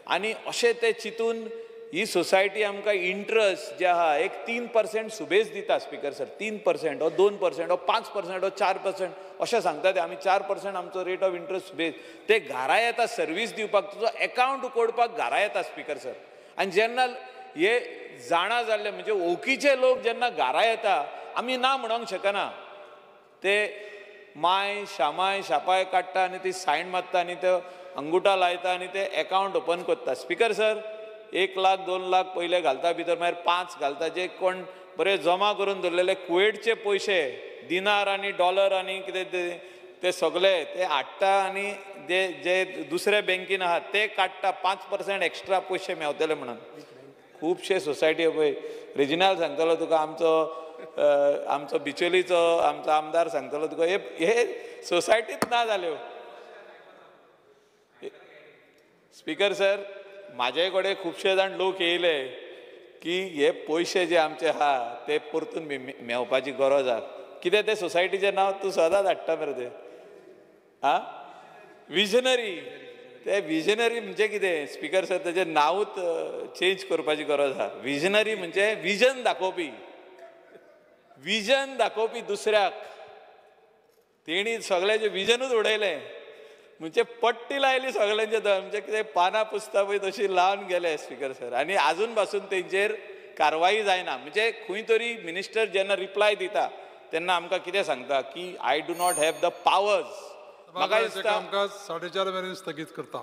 आनी अशें ते चिंतून ही सोसायटी आमकां इंट्रस्ट जे आहा एक 3% सुबेज दिता. स्पीकर सर, 3% हो 2% हो 5% हो 4% अशें सांगता ते. आमी 4% आमचो रेट ऑफ इंट्रस्ट सुबेज, ते घरा येता सर्वीस दिवपाक, तुजो एकावंट उकोडपाक घरा येता स्पीकर सर. आनी जेन्ना हे जाणा जाल्ले म्हणजे वळखीचे लोक जेन्ना घरा येता आमी ना म्हणूंक शकना, ते माय शामाय शापाय काडटा आनी ती सायन मारता आनी ते अंगुटा लायता आनी ते एकावंट ओपन करता. स्पीकर सर, 1 लाख 2 लाख पयले घालता भितर, मागीर 5 घालता, जे कोण बरे जमा करून दवरलेले कुवेटचे पयशे दिनार आनी डॉलर आनी कितें ते सगळे ते हाडटा आनी जे जे दुसऱ्या बँकेन आहा ते काडटा, 5% एक्स्ट्रा पयशे मेवतले म्हणून. खुबशे सोसायटी पळय रेजिनाल सांगतलो तुका, आमचो आमचो बिचोलीचो आमचो आमदार सांगतलो तुका, हे सोसायटीत ना जाल्यो. स्पीकर सर, म्हाजे कडेन खुबशे जाण लोक येयले की हे पयशे जे आमचे आहा ते परतून मेवपाची गरज आहा. कितें तें सोसायटीचें नांव तूं सदांच हाडटा मरे तें, आं, विजनरी. ते विजनरी म्हणजे कितें स्पीकर सर, तेजें नांवूच चेंज करपाची गरज आहा. विजनरी म्हणजे विजन दाखोवपी, विजन दाखोवपी दुसऱ्याक. तेणी सगळ्याचें विजनूच उडयलें, म्हणजे पट्टी लायली सगळ्यांचे, म्हणजे कितें पानां पुसता पळय तशी लावन गेले स्पीकर सर. आनी आजून पासून तेंचेर कारवाई जायना. म्हणजे खंय तरी मिनिस्टर जेन्ना रिप्लाय दिता तेन्ना आमकां कितें सांगता की I do not have the powers. म्हाका दिसता 4:30 मेरेन स्थगीत करता.